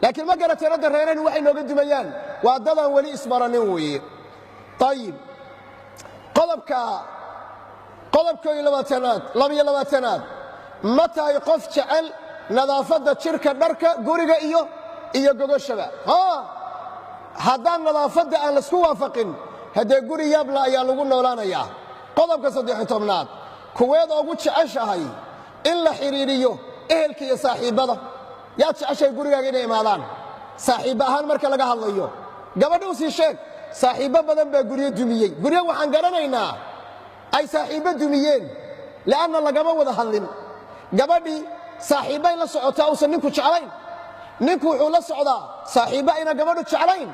S2: Laakiin ma garateen hadda reerahni waxay nooga dumayaan? Waa dadaan weli isbaranin weeye. Ayib, qodobka Qodobka 22aad, 22aad, ma tahay qof jecel nadaafadda jirka, dharka, guriga iyo gogoshaba? Haddaan nadaafadda aan laisku waafaqin, haddee guri yaabla ayaa lagu noolaanayaa. Qodobka 13aad, kuweed ugu jeceshahay in la xidhiidhiyo ehelka iyo saaxiibbada? Yaad jeceshahay gurigaaga inay imaadaan, saaxiibba ahaan marka laga hadlayo? Gabadha u sii sheeg. Saaxiibbo badan baa guryo dumiyey. Guryo waxaan garanaynaa ay saaxiibbo dumiyeen, li'anna lagama wada hadlin. Gabadhii saaxiibbay la socotaa uusan ninku jeclayn. Ninku wuxuu la socdaa saaxiibbo ayna gabadhu jeclayn.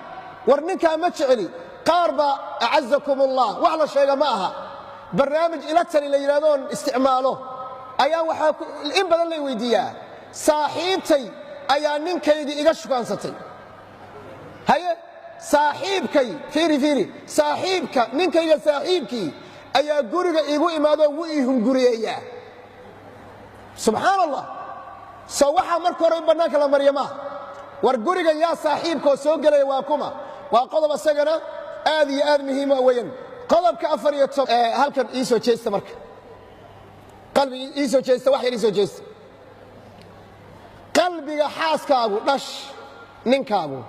S2: War ninkaa ma jecli. Qaar baa, acazakum ullah, wax la sheega ma aha, barnaamij ila tali la yidhahdoon isticmaalo ayaa waxaa in badan lay weydiiyaa: saaxiibtay ayaa ninkaygii iga shukaansatay. Haye, saaxiibkay, fiiri, fiiri, saaxiibka ninkayga saaxiibkii ayaa guriga iigu imaadoo wuu ii hunguriyeeyaa. Subxaan Allah. Soo waxaa marka hore in bannaanka la marya maaha. War guriga yaa saaxiibkaoo soo gelaya, waa kuma? Waa qodob isagana aad iyo aad muhiima weyan. Qodobka afar iyo tob, halkan ii soo jeesta marka, qalbiga ii soo jeesta, wax yar ii soo jeesta. Qalbiga xaaskaagu dhash ninkaagu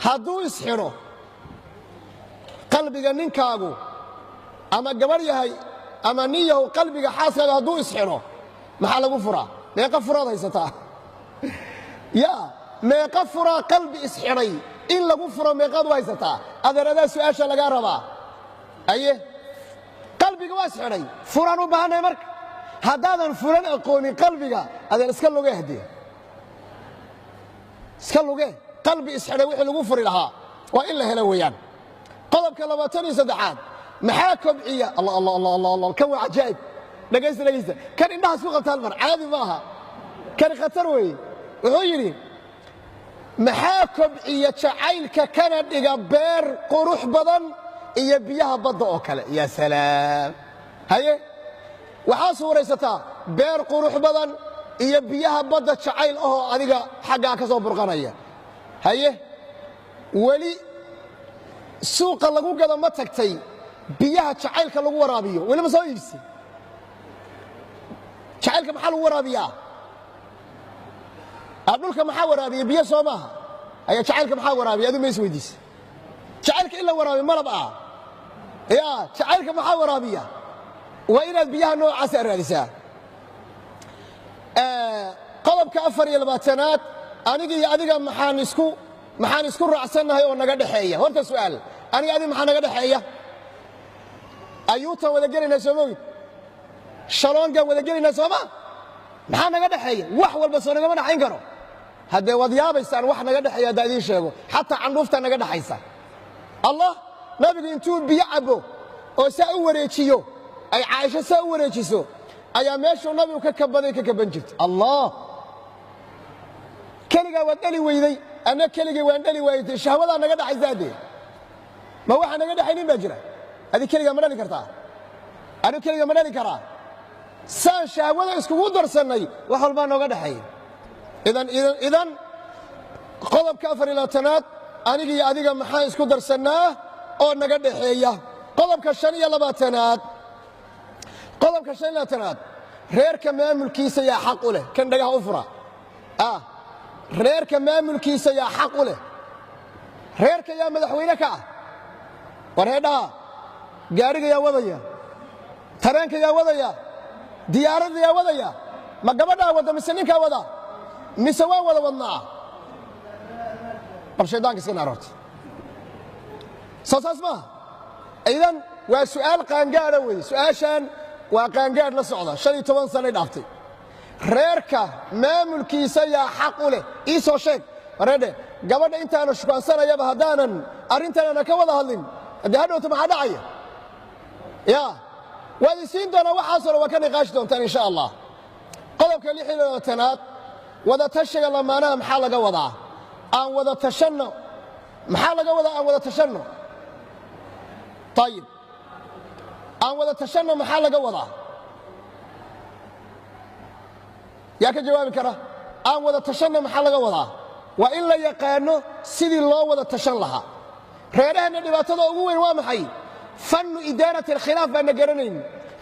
S2: hadduu isxidho, qalbiga ninkaagu, ama gabarh yahay ama nin yahow, qalbiga xaaskaagu hadduu isxidho, maxaa lagu furaa? Meeqa furaad haysataa? Yaa meeqa furaa qalbi isxidhay in lagu furo? Meeqaad u haysataa? Adeer, adaa su'aasha lagaa rabaa. Aye, qalbiga waa isxidhay, furaan u baahannahay. Marka haddaadan furan aqoonin qalbiga, adeer, iska luge, haddee iska luge. Qalbi isxidhay wixii lagu furi lahaa waa in la helo weeyaan. Qodobka 23aad, maxaa kobciya? Allah, allah, allah, allah, allah, kan waa cajaa'ib. Dhegaysta, dhegaysta, kan indhahaas ku qabtaan mar caadi ma aha, kan khatar weeye. Wuxuu yidhi: maxaa kobciya jacaylka kana dhiga beer qurux badan iyo biyaha badda oo kale? Ya salaam. Haye, waxaa suuraysataa beer qurux badan iyo biyaha badda, jacayl ahoo adiga xaggaa ka soo burqanaya. Haye, weli suuqa lagu gado ma tagtay biyaha jacaylka lagu waraabiyo? Weli ma soo iibsi? Jacaylka maxaa lagu waraabiyaa? Dhulka maxaa waraabiya? Biyo soo maaha? Aya, jacaylka maxaa waraabiya? Adu ma is weydiisa jacaylka in la waraabiyo malab ah? Ya, jacaylka maxaa waraabiya? Waa inaad biyaha noocaasa raadisaa. Qodobka 24aad, aniga iyo adiga maxaan isku raacsannahay oo naga dhexeeya? Horta su'aal, aniga adiga maxaa naga dhexeeya? Ayuutaan wada gelaynaa, soo mogid? Shaloongaan wada gelaynaa, sooma? Maxaa naga dhexeeya? Wax walba soo nagama dhexayn karo. Haddee waad yaabaysaan wax naga dhexeeya haddaa idiin sheego. Xataa candhuuftaa naga dhexaysa. Allah, nabigu intuu biyo cabbo oo saa u wareejiyo, ay Caaisho saa u wareejiso, ayaa meeshuu nabigu ka kabaday ka kaban jirta. Allah, keligaa waad dhali weyday, anna keligay waan dhali waayey. Shahwadaa naga dhaxaysa. Haddee ma waxaa naga dhexaynin baa jira? Adi keligaa ma dhali kartaa? Anigu keligaa ma dhali karaa? Saan shahwada iskugu darsannay, wax walbaa nooga dhexeeya. Idan, idan, idan, qodobka 24aad, aniga iyo adiga maxaan isku darsannaa oo naga dhexeeya? Qodobka 25aad, qodobka 25aad, reerka maamulkiisa yaa xaq u leh? Kan dhagaha u fura. Reerka maamulkiisa yaa xaq u leh? Reerka yaa madaxweyne ka ah? War heedhaha, gaadhiga yaa wadaya? Tareenka yaa wadaya? Diyaaradda yaa wadaya? Ma gabadhaa wadda mise ninkaa wada mise waa wada wadnaa? Bal shaydaanka iska naar horta. Soo saas maaha? Idan waa su'aal qaangaadha weeye su'aashan, waa qaangaadh la socda, 15 sanay dhaaftay. Reerka maamulkiisa yaa xaq u leh? Ii soo sheeg. Wareedhe, gabadha intaana shukaansanayaba haddaanan arrintan ka wada hadlin, haddii hadhowta maxaa dhacaya? Ya waad isiin doonaa waxaasoo dhan, waa ka niqaashi doontaan insha Allah. Qodobka 26aad, wada tashiga lamaanaha maxaa laga wadaa? Aan wada tashanno maxaa laga wadaa? Aan wada tashanno, ayib, aan wada tashanno maxaa laga wadaa? Yaa ka jawaabi kara? Aan wada tashanno maxaa laga wadaa? Waa in la yaqaano sidii loo wada tashan lahaa. Reeraheenna dhibaatada ugu weyn waa maxay? Fannu idaarati alkhilaaf baana garanayn.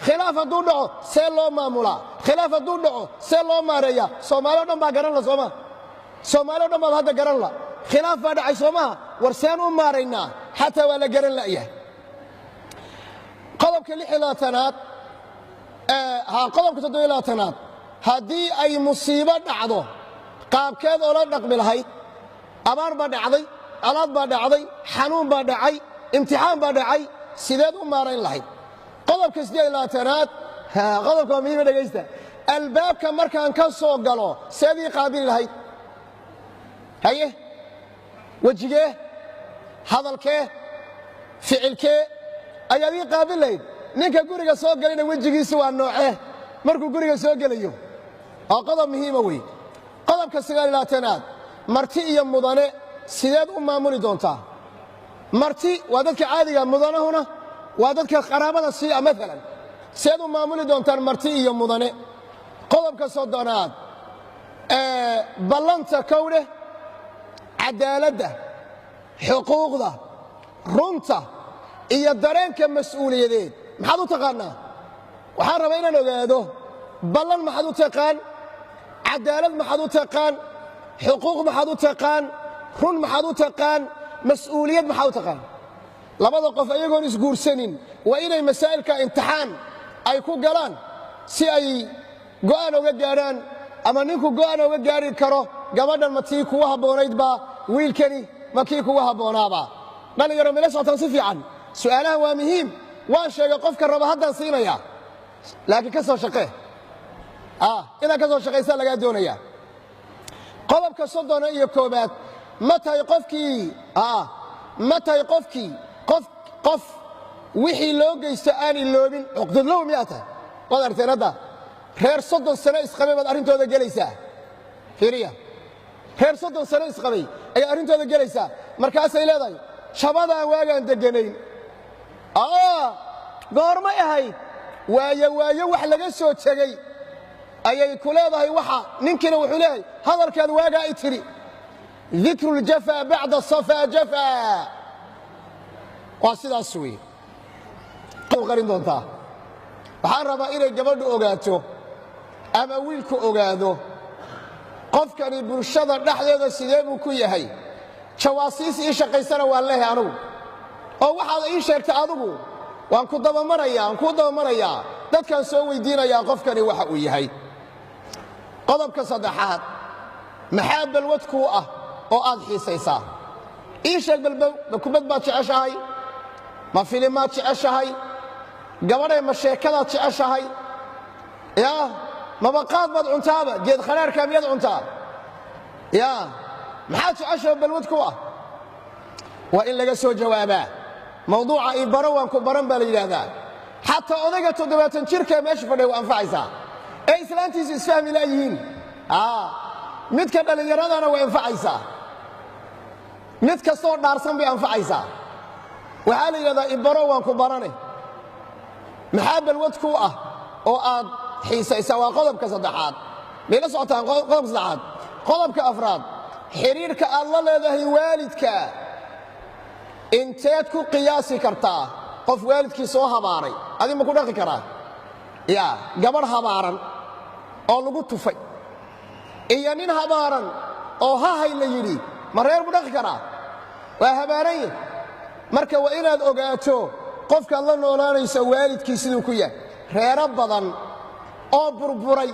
S2: Khilaaf hadduu dhaco, see loo maamulaa? Khilaaf hadduu dhaco, see loo maareeyaa? Soomaali o dhan baa garan la, sooma? Soomaali o dhan baaba hadda garan la. Khilaaf baa dhacay, soomaha? War seen u maaraynaa? Xataa waa la garan la'yahay. Qodobka 26aad, qodobka 27aad: haddii ay musiibo dhacdo, qaabkeed oola dhaqmi lahayd? Abaar baa dhacday, colaad baa dhacday, xanuun baa dhacay, imtixaan baa dhacay, sideed u maarayn lahayd? Qodobka 28aad, qodobka waa muhiima, dhegaysta: albaabka markaan ka soo galo, seed ii qaabili lahayd? Haye, wejigee, hadalkee, ficilkee ayaad ii qaabil lahayd? Ninka guriga soo galayna wejigiisu waa noocee markuu guriga soo gelayo? Waa qodob muhiima wey. Qodobka 29aad: marti iyo mudane sideed u maamuli doontaa? Marti waa dadka caadiga, mudanahuna waa dadka qaraabada siiya maalan. Seed u maamuli doontaan marti iyo mudane? Qodobka 30aad: ballanta kowdheh, cadaaladda, xuquuqda, runta iyo dareenka mas'uuliyadeed maxaad u taqaannaa? Waxaan rabaa inaan ogaado: ballan maxaad u taqaan? Cadaalad maxaad u taqaan? Xuquuq maxaad u taqaan? Run maxaad u taqaan? Mas'uuliyad maxaad u taqaan? Labada qof iyagoon isguursanin waa inay masaa'ilka imtixaan ay ku galaan, si ay go'aan oga gaadhaan, ama ninku go'aan oga gaari karo: gabadhan ma tii kugu habboonaydbaa? Wiilkani ma kii kugu habboonaaba? Dhallinyaro, mila socotaan si fiican? Su'aalahan waa muhiim. Waan sheegay, qofka raba haddaan siinaya, laakiin ka soo shaqee. Inaad ka soo shaqaysaa lagaa doonaya. Qodobka 31aad: ma tahay qofkii qof wixii loo geysto aan iloobin? Cuqdadlow miyaa tahay? Waad aragteen hadda reer 30 sano isqabay baad arrintooda gelaysaa. Fiiriya, reer 30 sano isqabay ayaad arrintooda gelaysaa. Markaasay leedahay: "Jabadaan waagaan degganayn goormay ahayd?" Waayo waayo wax laga soo tegey ayay ku leedahay. Waxa ninkiina wuxuu leeyahay: "Hadalkaad waagaa i tidhi." Dikru ljafa bacda safaa jafa, waa sidaas weeye. Qarin doontaa. Waxaan rabaa inay gabadhu ogaato ama wiilku ogaado qofkani bulshada dhexdeeda sidee buu ku yahay. Jawaasiis ii shaqaysana waan leehay anugu, oo waxaad ii sheegtay adigu waan ku dabamaraya, waan kuu dabamarayaa, dadkaan soo weydiinayaa qofkani waxa uu yahay. Qodobka saddexaad: maxaa balwad kuu ah oo aad xiisaysaa? Ii sheeg balbow. Ma kubad baad jeceshahay? Ma filimaad jeceshahay? Gabadhay, ma sheekadaad jeceshahay? Yaa mabaqaad baad cuntaaba? Geed khadhaarkaa miyaad cuntaa? Yaa maxaad jeceshaho balwad ku ah? Waa in laga soo jawaabaa. Mawduuca ii baro waan ku baran baa la yidhaahdaa. Xataa odayga 70 jirka meesha fadhiya waa anfacaysaa, ee islaantiisu isfahmi laayihiin. Midka dhallinyaradana way anfacaysaa, mid kastoo dhaarsan bay anfacaysaa. Waxaa la yidhahdaa: "Ibaro waan ku barane." Maxaa balwad ku ah oo aad xiisaysaa? Waa qodobka saddexaad. Mayla socotaan qodobka saddexaad? Qodobka afraad: xidhiirka aad la leedahay waalidka inteed ku qiyaasi kartaa? Qof waalidkii soo habaaray adi ma ku dhaqi karaa? Ya gabadh habaaran oo lagu tufay iyo nin habaaran oo hahay la yidhi, ma reer buu dhaqi karaa? Waa habaaran yah. Marka waa inaad ogaato qofkaad la noolaanayso waalidkii siduu ku yahay. Reero badan oo burburay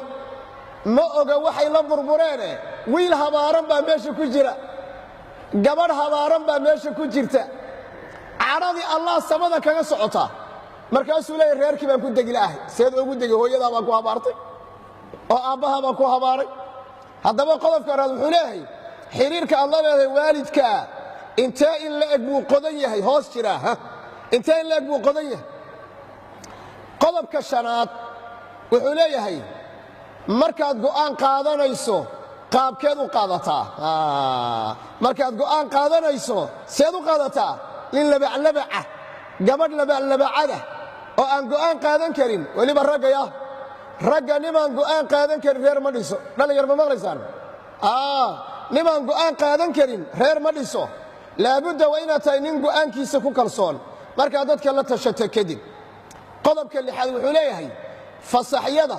S2: ma oga waxay la burbureene, wiil habaaran baa meesha ku jira, gabadh habaaran baa meesha ku jirta. Cadhadii Allah samada kaga socota. Markaasuu leeyahy: "Reerkii baan ku degi la'ahay." Seed ugu degi? Hooyadaa baan ku habaartay oo aabbahaa baan ku habaaray. Haddaba qodobka horaad wuxuu leeyahay: xidhiirka aad la leedahay waalidka intee in la eg buu qodan yahay, hoos jiraa, intee in la eg buu qodan yahay? Qodobka shanaad wuxuu leeyahay: markaad go'aan qaadanayso, qaabkeed u qaadataa? Markaad go'aan qaadanayso, seed u qaadataa? Nin labaclabaca, gabadh labaclabacada oo aan go'aan qaadan karin, weliba raggaya, ragga nimaan go'aan qaadan karin reer ma dhiso. Dhallinyar, ma maqlaysaan? Nimaan go'aan qaadan karin reer ma dhiso. Laabudda waa inaad tahay nin go'aankiisa ku kalsoon. Markaad dadka la tashato kadib. Qodobka lixaad wuxuu leeyahay fasaxyada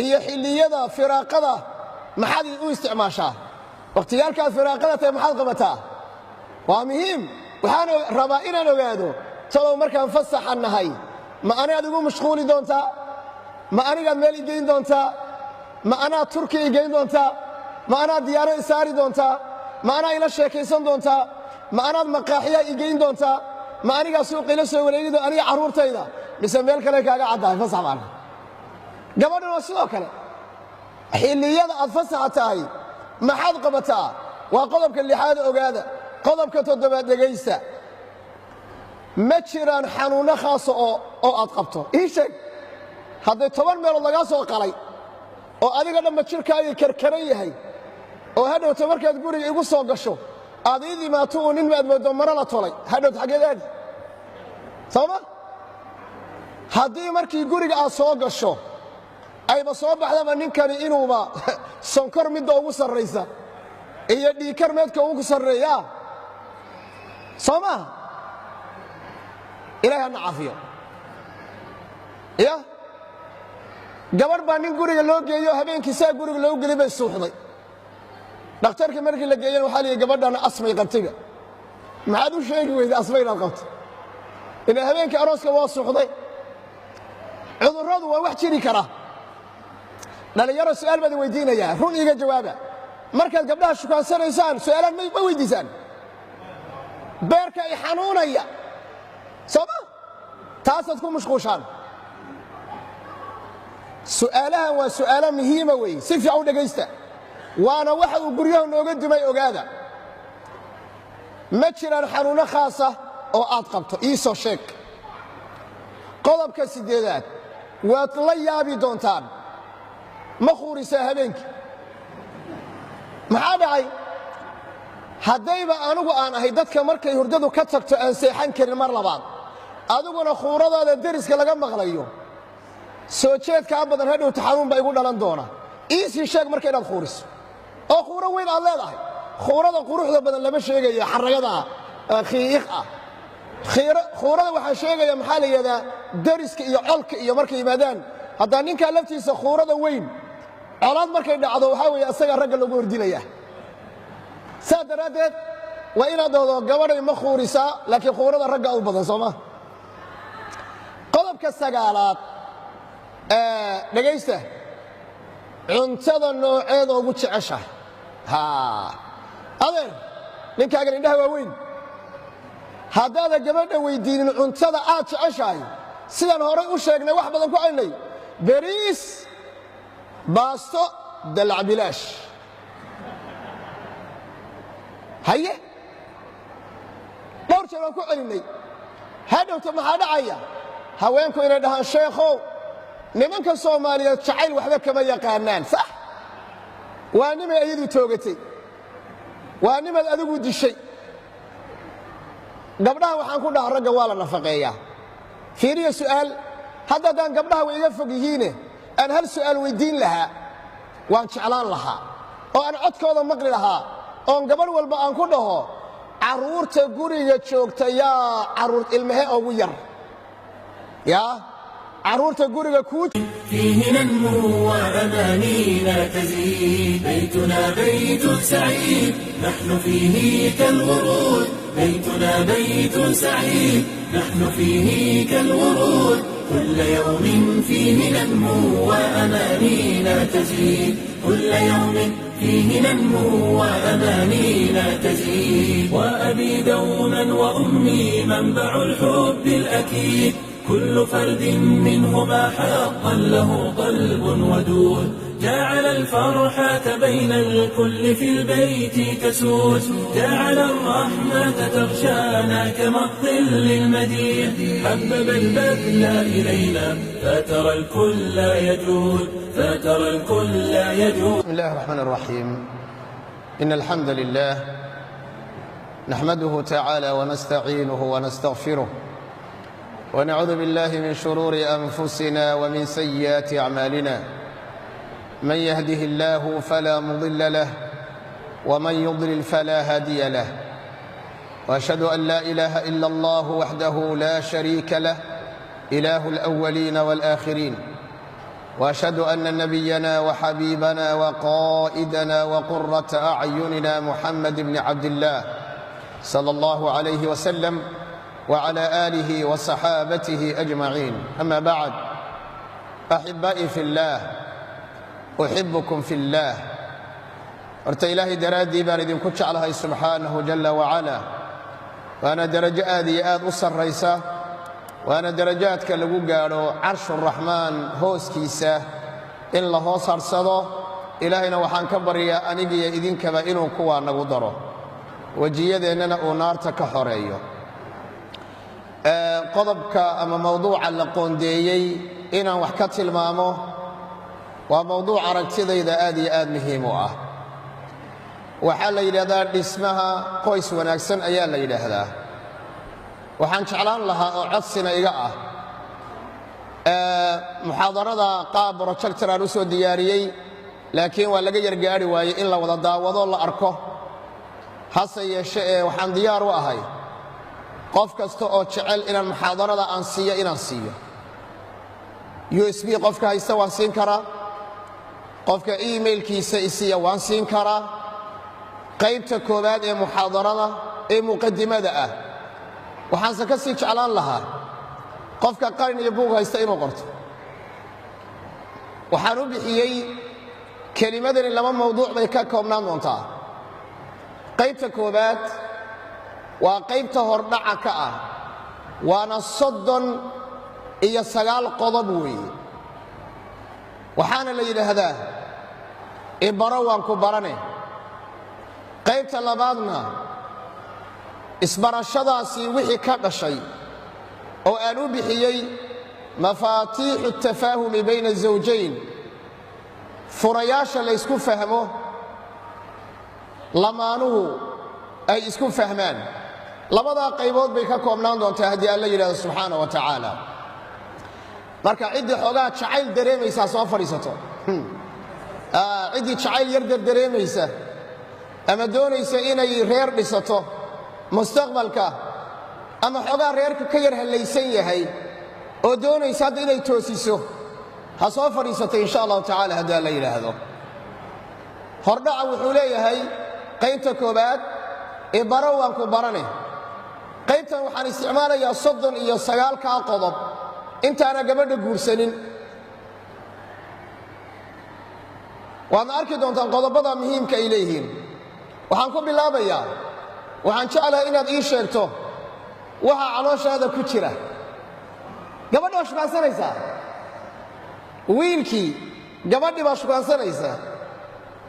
S2: iyo xilliyada firaaqada maxaad u isticmaashaa? Wakhtiyaalkaad firaaqada tahay maxaad qabataa? Waa muhiim. Waxaan rabaa inaan ogaado talow markaan fasaxa nahay ma anigaad igu mashquuli doontaa? Ma anigaad meel i geyn doontaa? Ma anaad Turkiya i geyn doontaa? Ma anaad diyaaro i saari doontaa? Ma anaa ila sheekaysan doontaa? Ma anaad maqaaxiyaa i geyn doontaa? Ma anigaa suuqa ila soo wareegi doon aniga carruurtayda? Mise meel kale kaaga caddahay fasax baana? Gabadhan waa sidoo kale. Xilliyada aad fasaxa tahay maxaad qabataa? Waa qodobka lixaad, ogaada. Qodobka toddobaad, dhegaysta. Ma jiraan xanuunno khaasa oo aad qabto? Ii sheeg. Hadday 10 meelood lagaa soo qalay oo adiga dhanba jirkaagii karkaran yahay oo hadhowta markaad guriga igu soo gasho aad ii dhimaato uu nin maad mooddo maro la tolay, hadhowta xaggeed aadi? Sooma haddii markii guriga aad soo gasho ayba soo baxdaba ninkani inuuba sonkor midda ugu sarraysa iyo dhiikar meedka ugu sarreeyaa, soo maaha? Ilahay hana caafiyo. Ya gabadh baa nin guriga loo geeyo, habeenkii saa guriga loo geli bay suuxday. Dhakhtarkii markii la geeyana waxaa la yidhi gabadhana asmay qabtayba. Maxaad u sheegi weyday asma inaad qabto? Ila habeenkii arooska waa suuxday. Cudurradu waa wax jiri kara. Dhallinyaro, su'aal baad weydiinayaa, run iiga jawaaba. Markaad gabdhaha shukaansanaysaan su'aalaan ma weydiisaan? Beerka i xanuunaya, sooma taasaad ku mashquushaan? Su'aalahan waa su'aalo muhiima weeye, si fiican u dhegaysta, waana waxa uu guryaha nooga dumay, ogaada. Ma jiraan xanuunno khaasa oo aad qabto? Ii soo sheeg. Qodobka siddeedaad waad la yaabi doontaan. Ma khuurisaa habeenkii? Maxaa dhacay? Haddayba anigu aan ahay dadka markay hurdadu ka tagto aan seexan karin mar labaad, adiguna khuuradaada deriska laga maqlayo, soo jeedkaa badan hadhowta xanuun baa igu dhalan doona. Iisii sheeg marka inaad khuuriso oo khuuro weyn aad leedahay. Khuurada quruxda badan lama sheegayo, xaragada khiiq ah. Khuurada waxaa sheegaya, maxaa la yidhahdaa, deriska iyo colka iyo markay yimaadaan. Haddaa ninkaa laftiisa khuurada weyn, colaad markay dhacdo waxaa weeye asagaa ragga lagu hordilaya. Saa daraaddeed waa inaad dhahdo gabadhay ma khuurisaa? Laakiin khuurada ragga u badan, soo ma? Qodobka sagaalaad, dhegaysta. Cuntada nooceeda ugu jeceshahay? Adeer, ninkaagan indhaha waaweyn, haddaada gabadha weydiinin cuntada aad jeceshahay, sidaan horay u sheegnay, wax badan ku celinay, beriis, baasto, dalac bilaash, haye, dhowr jeer waan ku celinay. Hadhowta maxaa dhacaya? Haweenku inay dhahaan, sheekhow, nimanka Soomaaliyeed jacayl waxba kama yaqaanaan. Sax waa nimay ayadu toogatay, waa nimaad adigu dishay. Gabdhaha waxaan ku dhaha, ragga waa la nafaqeeyaa. Fiiriya, su'aal hadda haddaan gabdhaha way iga fog yihiine aan hal su'aal weyddiin lahaa, waan jeclaan lahaa oo aan codkooda maqli lahaa oon gabadh walba aan ku dhaho, carruurta guriga joogta yaa carruur ilmahe ugu yar? Yaa carruurta guriga kuu
S1: فيه ننمو وأمانينا تزيد. بيتنا بيت سعيد، نحن فيه كالورود. بيتنا بيت سعيد، نحن فيه كالورود. كل يوم فيه ننمو وأمانينا تزيد. كل يوم فيه ننمو وأمانينا تزيد. وأبي دوما وأمي منبع الحب الأكيد. كل فرد منهما حقا له قلب ودود. جعل الفرحة بين الكل في البيت تسود. جعل الرحمة تغشانا كما الظل المديد. حبب البذل إلينا فترى الكل يجود، فترى الكل يجود.
S2: بسم الله الرحمن الرحيم. إن الحمد لله نحمده تعالى ونستعينه ونستغفره، ونعوذ بالله من شرور أنفسنا ومن سيئات أعمالنا. من يهده الله فلا مضل له، ومن يضلل فلا هادي له. وأشهد أن لا إله إلا الله وحده لا شريك له إله الأولين والآخرين، وأشهد أن نبينا وحبيبنا وقائدنا وقرة أعيننا محمد بن عبد الله صلى الله عليه وسلم وعلى آله وصحابته أجمعين. أما بعد، أحبائي في الله، أحبكم في الله. Horta Ilaahay daraaddii baan idinku jeclahay subxaanahu jalla wacala. Waana darajo aad iyo aad u sarraysa, waana darajaadka lagu gaadho carshuraxmaan hooskiisa in la hoos harsado. Ilaahayna waxaan ka baryaa anigiyo idinkaba inuu kuwaa nagu daro, wejiyadeennana uu naarta ka xoreeyo. Qodobka ama mawduuca la qoondeeyey inaan wax ka tilmaamo waa mawduuc aragtidayda aad iyo aad muhiim u ah. Waxaa la yidhaahdaa dhismaha qoys wanaagsan ayaa la yidhaahdaa. Waxaan jeclaan lahaa oo codsina iga ah, muxaadarada qaab projector aan u soo diyaariyey, laakiin waa laga yargaari waayey in la wada daawado, la arko. Hase yeeshe ee waxaan diyaar u ahay qof kasta oo jecel inaan muxaadarada aan siiyo inaan siiyo. USB qofka haysta waan siin karaa, qofka emailkiisa isiiya waan siin karaa qaybta koowaad ee muxaadarada ee muqadimada ah. Waxaanse ka sii jeclaan lahaa qofka qalin iyo buug haysta inuu qorto. Waxaan u bixiyey kelimadani laba mawduuc bay ka koobnaan doontaa. Qaybta koowaad waa qaybta hordhaca ka ah, waana 39 qodob weeye. Waxaana la yidhaahdaa ibaro waan ku barane. Qaybta labaadna isbarashadaasi wixii ka dhashay oo aan u bixiyey mafaatiixu tafaahumi bayna azawjayn, furayaasha laysku fahmo, lamaanuhu ay isku fahmaan. Labadaa qaybood bay ka koobnaan doontaa haddii Alla yidhahdo subxaana wa tacaala. Marka ciddii xoogaa jacayl dareemaysaa soo fadhiisato, ciddii jacayl yar dardareemaysa ama doonaysa inay reer dhisato mustaqbalka, ama xoogaa reerka ka yar hallaysan yahay oo doonaysa hadda inay toosiso, ha soo fadhiisatay insha Allahu tacala haddii Alla yidhaahdo. Hordhaca wuxuu leeyahay qaybta koowaad ee baro waan ku barane. Qaybtan waxaan isticmaalayaa 39-kaa qodob intaana gabadha guursanin. Waadna arki doontaan qodobada muhiimka ay leeyihiin. Waxaan ku bilaabayaa, waxaan jeclahay inaad ii sheegto waxa calooshaada ku jira. Gabadhi waa shukaansanaysaa, wiilkii gabadhii baa shukaansanaysaa,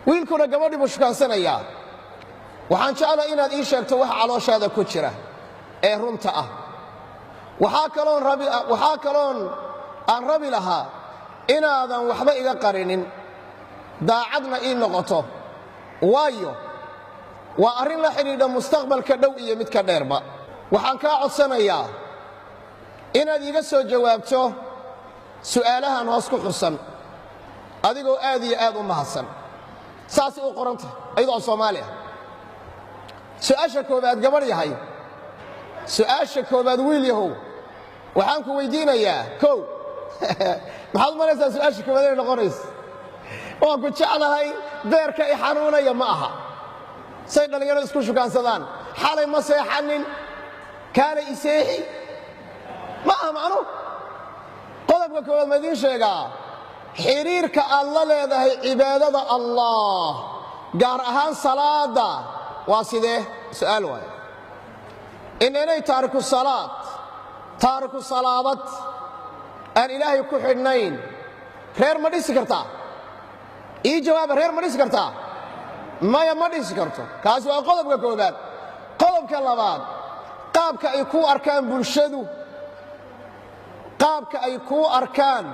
S2: wiilkuna gabadhii buu shukaansanayaa. Waxaan jeclahay inaad ii sheegto waxa calooshaada ku jira ee runta ah. Waxaa kaloon aan rabi lahaa inaadan waxba iga qarinin, daacadna ii noqoto, waayo waa arrin la xidhiidha mustaqbalka dhow iyo midka dheerba. Waxaan kaa codsanayaa inaad iiga soo jawaabto su'aalahan hoos ku xusan adigoo aad iyo aad u mahadsan. Saasay u qorantah ayadoo Soomaali ah. Su'aasha koowaad, gabadh yahay, su'aasha koowaad, wiil yahow, waxaan ku weydiinayaa kow: maxaad u malaysaa su'aasha koowaad inay noqonayso? Waan ku jeclahay, beerka i xanuunaya, ma aha. Say dhallinyaradu isku shukaansadaan, xalay ma seexanin, kaalay iseexi, ma aha macnu. Qodobka koowaad ma idiin sheegaa? Xidhiirka aad la leedahay cibaadada Allah, gaar ahaan salaadda, waa sidee? Su'aal waayo. Inanay taariku salaad, taariku salaadad aan Ilaahay ku xidhnayn, reer ma dhisi kartaa? Ii jawaaba, reer ma dhisi kartaa? Maya, ma dhisi karto. Kaasi waa qodobka koobaad. Qodobka labaad, qaabka ay kuu arkaan bulshadu, qaabka ay kuu arkaan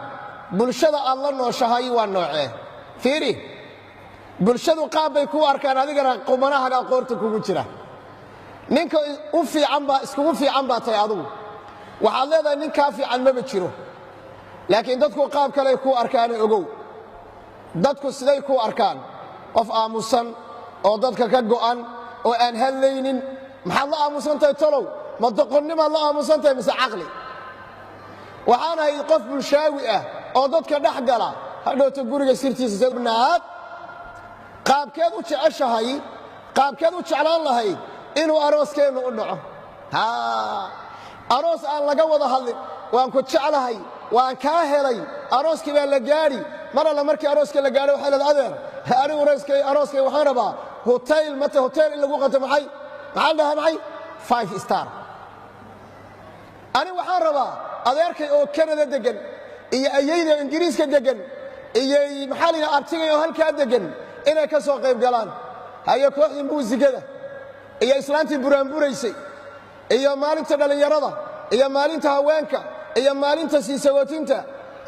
S2: bulshada aad la nooshahay waa noocee? Fiiri, bulshadu qaab bay kuu arkaan, adigana qumanahagaa qoorta kugu jira. Ninka u fiican baa iskugu fiican baa tahay, adugu waxaad leedahay nin kaa fiican maba jiro, laakiin dadku qaab kaley kuu arkaane ogow. Dadku siday kuu arkaan? Qof aamusan oo dadka ka go'an oo aan hadlaynin. Maxaad la aamusan tahay tolow? Ma doqonnimaad la aamusan tahay mise caqli? Waxaan ahay qof bulshaawi ah oo dadka dhex gala. Hadhowta guriga sirtiisa naad qaabkeed u jeceshahay, qaabkeed u jeclaan lahayd inuu arooskeennu u dhaco? Aroos aan laga wada hadlin, waan ku jeclahay, waan kaa helay, arooskii baa la gaadhi. Mar alla markii arooska la gaadho, waxay leedahay: adeer, anigu arooskay waxaan rabaa hotel, mata hotel in lagu qabto. Maxay, maxaa la dhahaa, maxay, five star. Ani waxaan rabaa adeerkay oo Kanada degan iyo ayayda Ingiriiska degan iyo, maxaa la yidhaha, abtigay oo halkaa degan inay ka soo qayb galaan. Haye, kooxdii muusigada iyo islaantii buraanburaysay iyo maalinta dhallinyarada iyo maalinta haweenka iyo maalinta siisagootinta,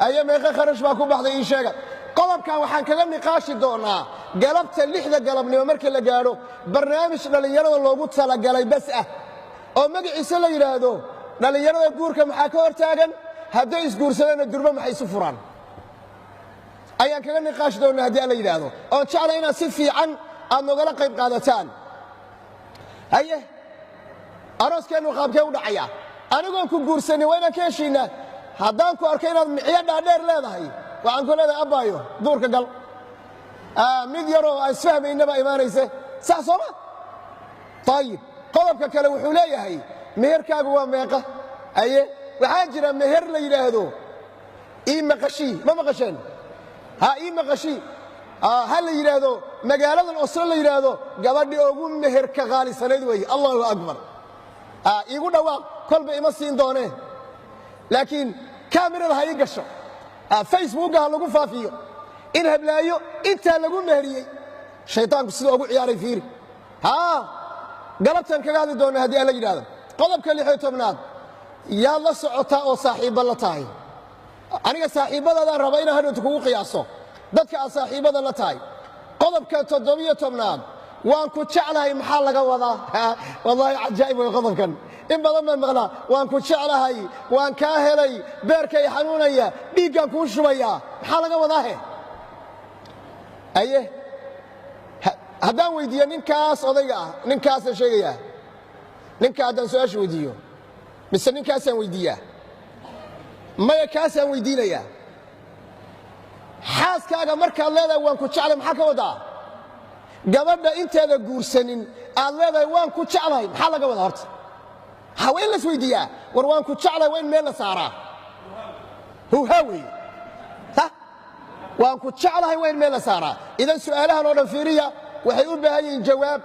S2: aye, meeqa kharash baa ku baxday? Ii sheega. Qodobkan waxaan kaga niqaashi doonaa galabta 6da galabnimo marka la gaadho, barnaamij dhallinyarada loogu talagalay bas ah oo magaciise la yidhaahdo "Dhallinyarada guurka maxaa ka hor taagan? Hadday isguursadeenna durba maxay isu furaan?" ayaan kaga niqaashi doonaa haddii alla yidhaahdo, oon jeclay inaad si fiican aad nogala qayb qaadataan. Haye, arooskeennu qaabkee u dhacayaa? Anigoon ku guursanin waa inaan ka heshiinaa. Haddaan ku arko inaad micyo dhaadheer leedahay, waxaan ku leedahay: abbaayo, duurka gal. Mid yaroo aan isfahmayna baa imaanayse, sax sooma? Ayib. Qodobka kale wuxuu leeyahay: meherkaagu waa meeqa? Aye, waxaa jira meher la yidhaahdo ii maqashii. Ma maqasheen? Ha, ii maqashii ha la yidhaahdo. Magaaladan Oslo la yidhaahdo gabadhii ugu meherka qaalisanayd weeye. Allahu akbar! Iigu dhawaaq, kolba ima siin doonee, laakiin kaamirada ha ii gasho, Facebooka ha lagu faafiyo in hablaayo intaa lagu meheriyey. Shaytaanku sida ugu ciyaaray fiiri. Haa, galabtan kaga hadli doonna haddii alla yidhahdo. Qodobka 16aad: yaad la socotaa oo saaxiibba la tahay? Aniga saaxiibbadaadaan raba inaan hadhowta kugu qiyaaso dadka aad saaxiibbada la tahay. Qodobka 17aad: waan ku jeclahay maxaa laga wadaa? Wallaahi cajaa'ib way qodobkan. In badan baan maqlaa waan ku jeclahay, waan kaa helay, beerkay xanuunaya, dhiiggaan kuu shubayaa. Maxaa laga wadaahe? Aye, haddaan weydiiyo ninkaas odayga ah, ninkaasaan sheegayaa, ninka haddaan su-aasha weydiiyo, mise ninkaasaan weydiiyaa? Maya, kaasaan weydiinayaa. Xaaskaaga markaad leedahay waan ku jeclay, maxaa ka wadaa? Gabadha inteeda guursanin aad leedahay waan ku jeclahay, maxaa laga wadaa horta? Ha, waa in las weydiiyaa. War, waan ku jeclahay waa in meel la saaraa. Huhaa weeye. Ha, waan ku jeclahay waa in meel la saaraa. Idan su'aalahan oo dhan fiiriya, waxay u baahan yihiin jawaab.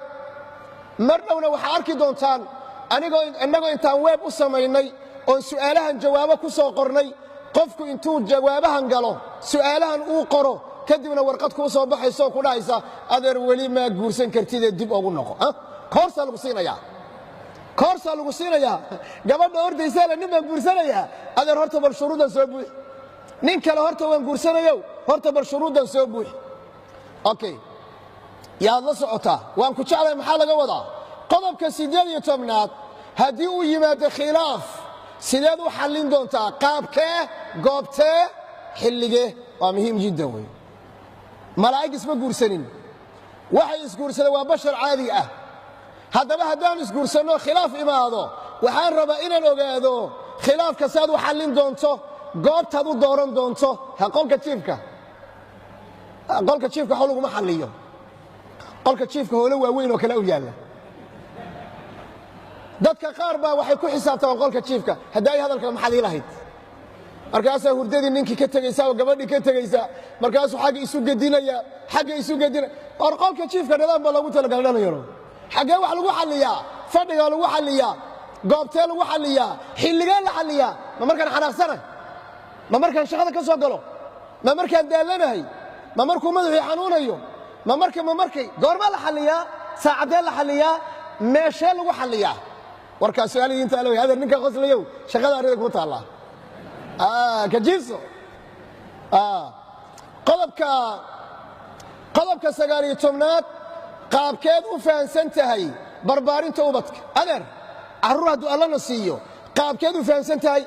S2: Mar dhowna waxaa arki doontaan anigoo innagoo intaan web u samaynay oon su'aalahan jawaabo ku soo qornay. Qofku intuu jawaabahan galo, su'aalahan uu qoro, kadibna warqad kuu soo baxayso oo ku dhahaysa: adeer, weli maa guursan kartidee dib ugu noqo. Koorsaa lagu siinayaa, koorsaa lagu siinayaa. Gabadha ordaysaale nin baan guursanayaa, adeer, horta bal shuruuddan soo buuxi. Nin kale horta waan guursanayow, horta bal shuruuddan soo buuxi. Okay, yaad la socotaa? Waan ku jeclay maxaa laga wadaa? Qodobka 18aad: haddii uu yimaado khilaaf, sideed u xallin doontaa? Qaabkee, goobtee, xilligee? Waa muhiim jiddan wey. Malaa'ig isma guursanin, waxay isguursadeen waa bashar caadi ah. Haddaba haddaan isguursanno, khilaaf imaado, waxaan rabaa inaan ogaado khilaafka saad u xallin doonto, goobtaad u dooran doonto. Ha, qolka jiifka, qolka jiifka waxba laguma xalliyo. Qolka jiifka hoolo waaweyn oo kale u yaalla. Dadka qaar baa waxay ku xisaabtamaan qolka jiifka. Hadda ay hadalka maxaad ii lahayd? Markaasaa hurdadii ninkii ka tegaysaa oo gabadhii ka tegaysaa, markaasuu xagga isu gedinaya, xagga isu gedinaya. Or, qolka jiifka nidaam baa loogu talagalay, dhalinyaro. Xaggee wax lagu xalliyaa? Fadhigaa lagu xalliyaa? Goobtee lagu xalliyaa? Xilligee la xalliyaa? Ma markaan xanaaqsanahay? Ma markaan shaqada ka soo galo? Ma markaan daallanahay? Ma markuu madaxii xanuunayo? Ma marka, ma markay, goormaa la xalliyaa? Saacaddee la xalliyaa? Meeshee lagu xalliyaa? Warkaa su-aal idiinta alo. Adeer, ninka qoslayow, shaqada arrida ku taallaa ka jiibso. Qodobka 19aad: qaabkeed u fahansan tahay barbaarinta ubadka? Adeer, carruur hadduu Allana siiyo, qaabkeed u fahamsan tahay?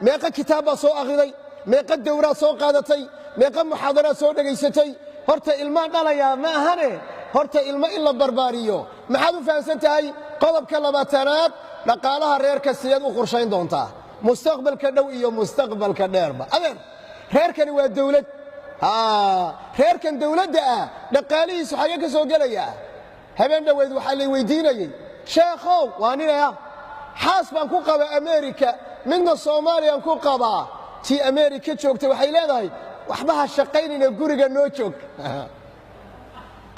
S2: Meeqa kitaab baad soo akhriday? Meeqa dowraad soo qaadatay? Meeqa muxaadaraad soo dhegaysatay? Horta ilmaan dhalayaa ma ahane, horta ilmo in la barbaariyo maxaad u fahamsan tahay? Qodobka 20aad, dhaqaalaha reerka sideed u qorshayn doontaa mustaqbalka dhow iyo mustaqbalka dheerba? Adeer, reerkani waa dawlad. Reerkan dawladda ah dhaqaalihiisu xagee ka soo gelayaa? Habeen dhoweyd waxaa lay weydiinayey, sheekhow, waa ninaya, xaas baan ku qabaa Ameerika, midna Soomaaliyaan ku qabaa. Tii Ameerika joogtay waxay leedahay, waxba ha shaqaynina, guriga noo joog.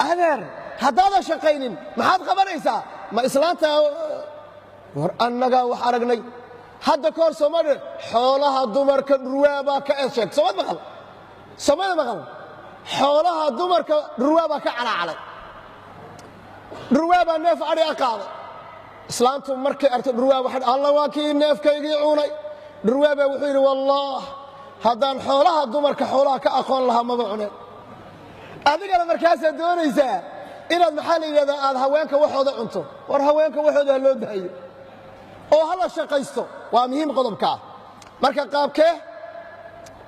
S2: Adeer, haddaadan shaqaynin maxaad qabanaysaa? Ma islaanta? War, annagaa wax aragnay hadda ka hor Soomaaliya, xoolaha dumarka dhurwaabaa ka esheeg. Soomad maqal? Soomada maqal? Xoolaha dumarka dhurwaabaa ka calaacalay. Dhurwaabaa neef adhi a qaaday. Islaantu markay argto dhurwaa waxay, alla, waa kii neefkaygii cunay. Dhurwaabaa wuxuu yidhi, wallaah, haddaan xoolaha dumarka xoolaha ka aqoon lahaa, maba cuneen. Adigana markaasaad doonaysaa inaad, maxaa la yidhahdaa, aad haweenka waxooda cunto. War, haweenka waxooda ha loo daayo oo ha la shaqaysto, waa muhiim qodobkaa. Marka qaabkee?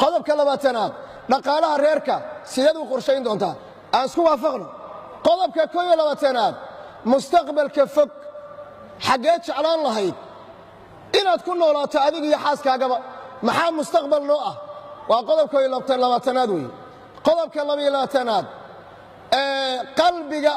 S2: Qodobka 20aad, dhaqaalaha reerka sideed u qorshayn doontaa? Aan isku waafaqno. Qodobka 21aad, mustaqbalka fog xaggee jeclaan lahayd inaad ku noolaato adiga iyo xaaskaagaba? Maxaa mustaqbal noo ah? Waa qodobka 20aad weeye. Qodobka 22aad, qalbiga.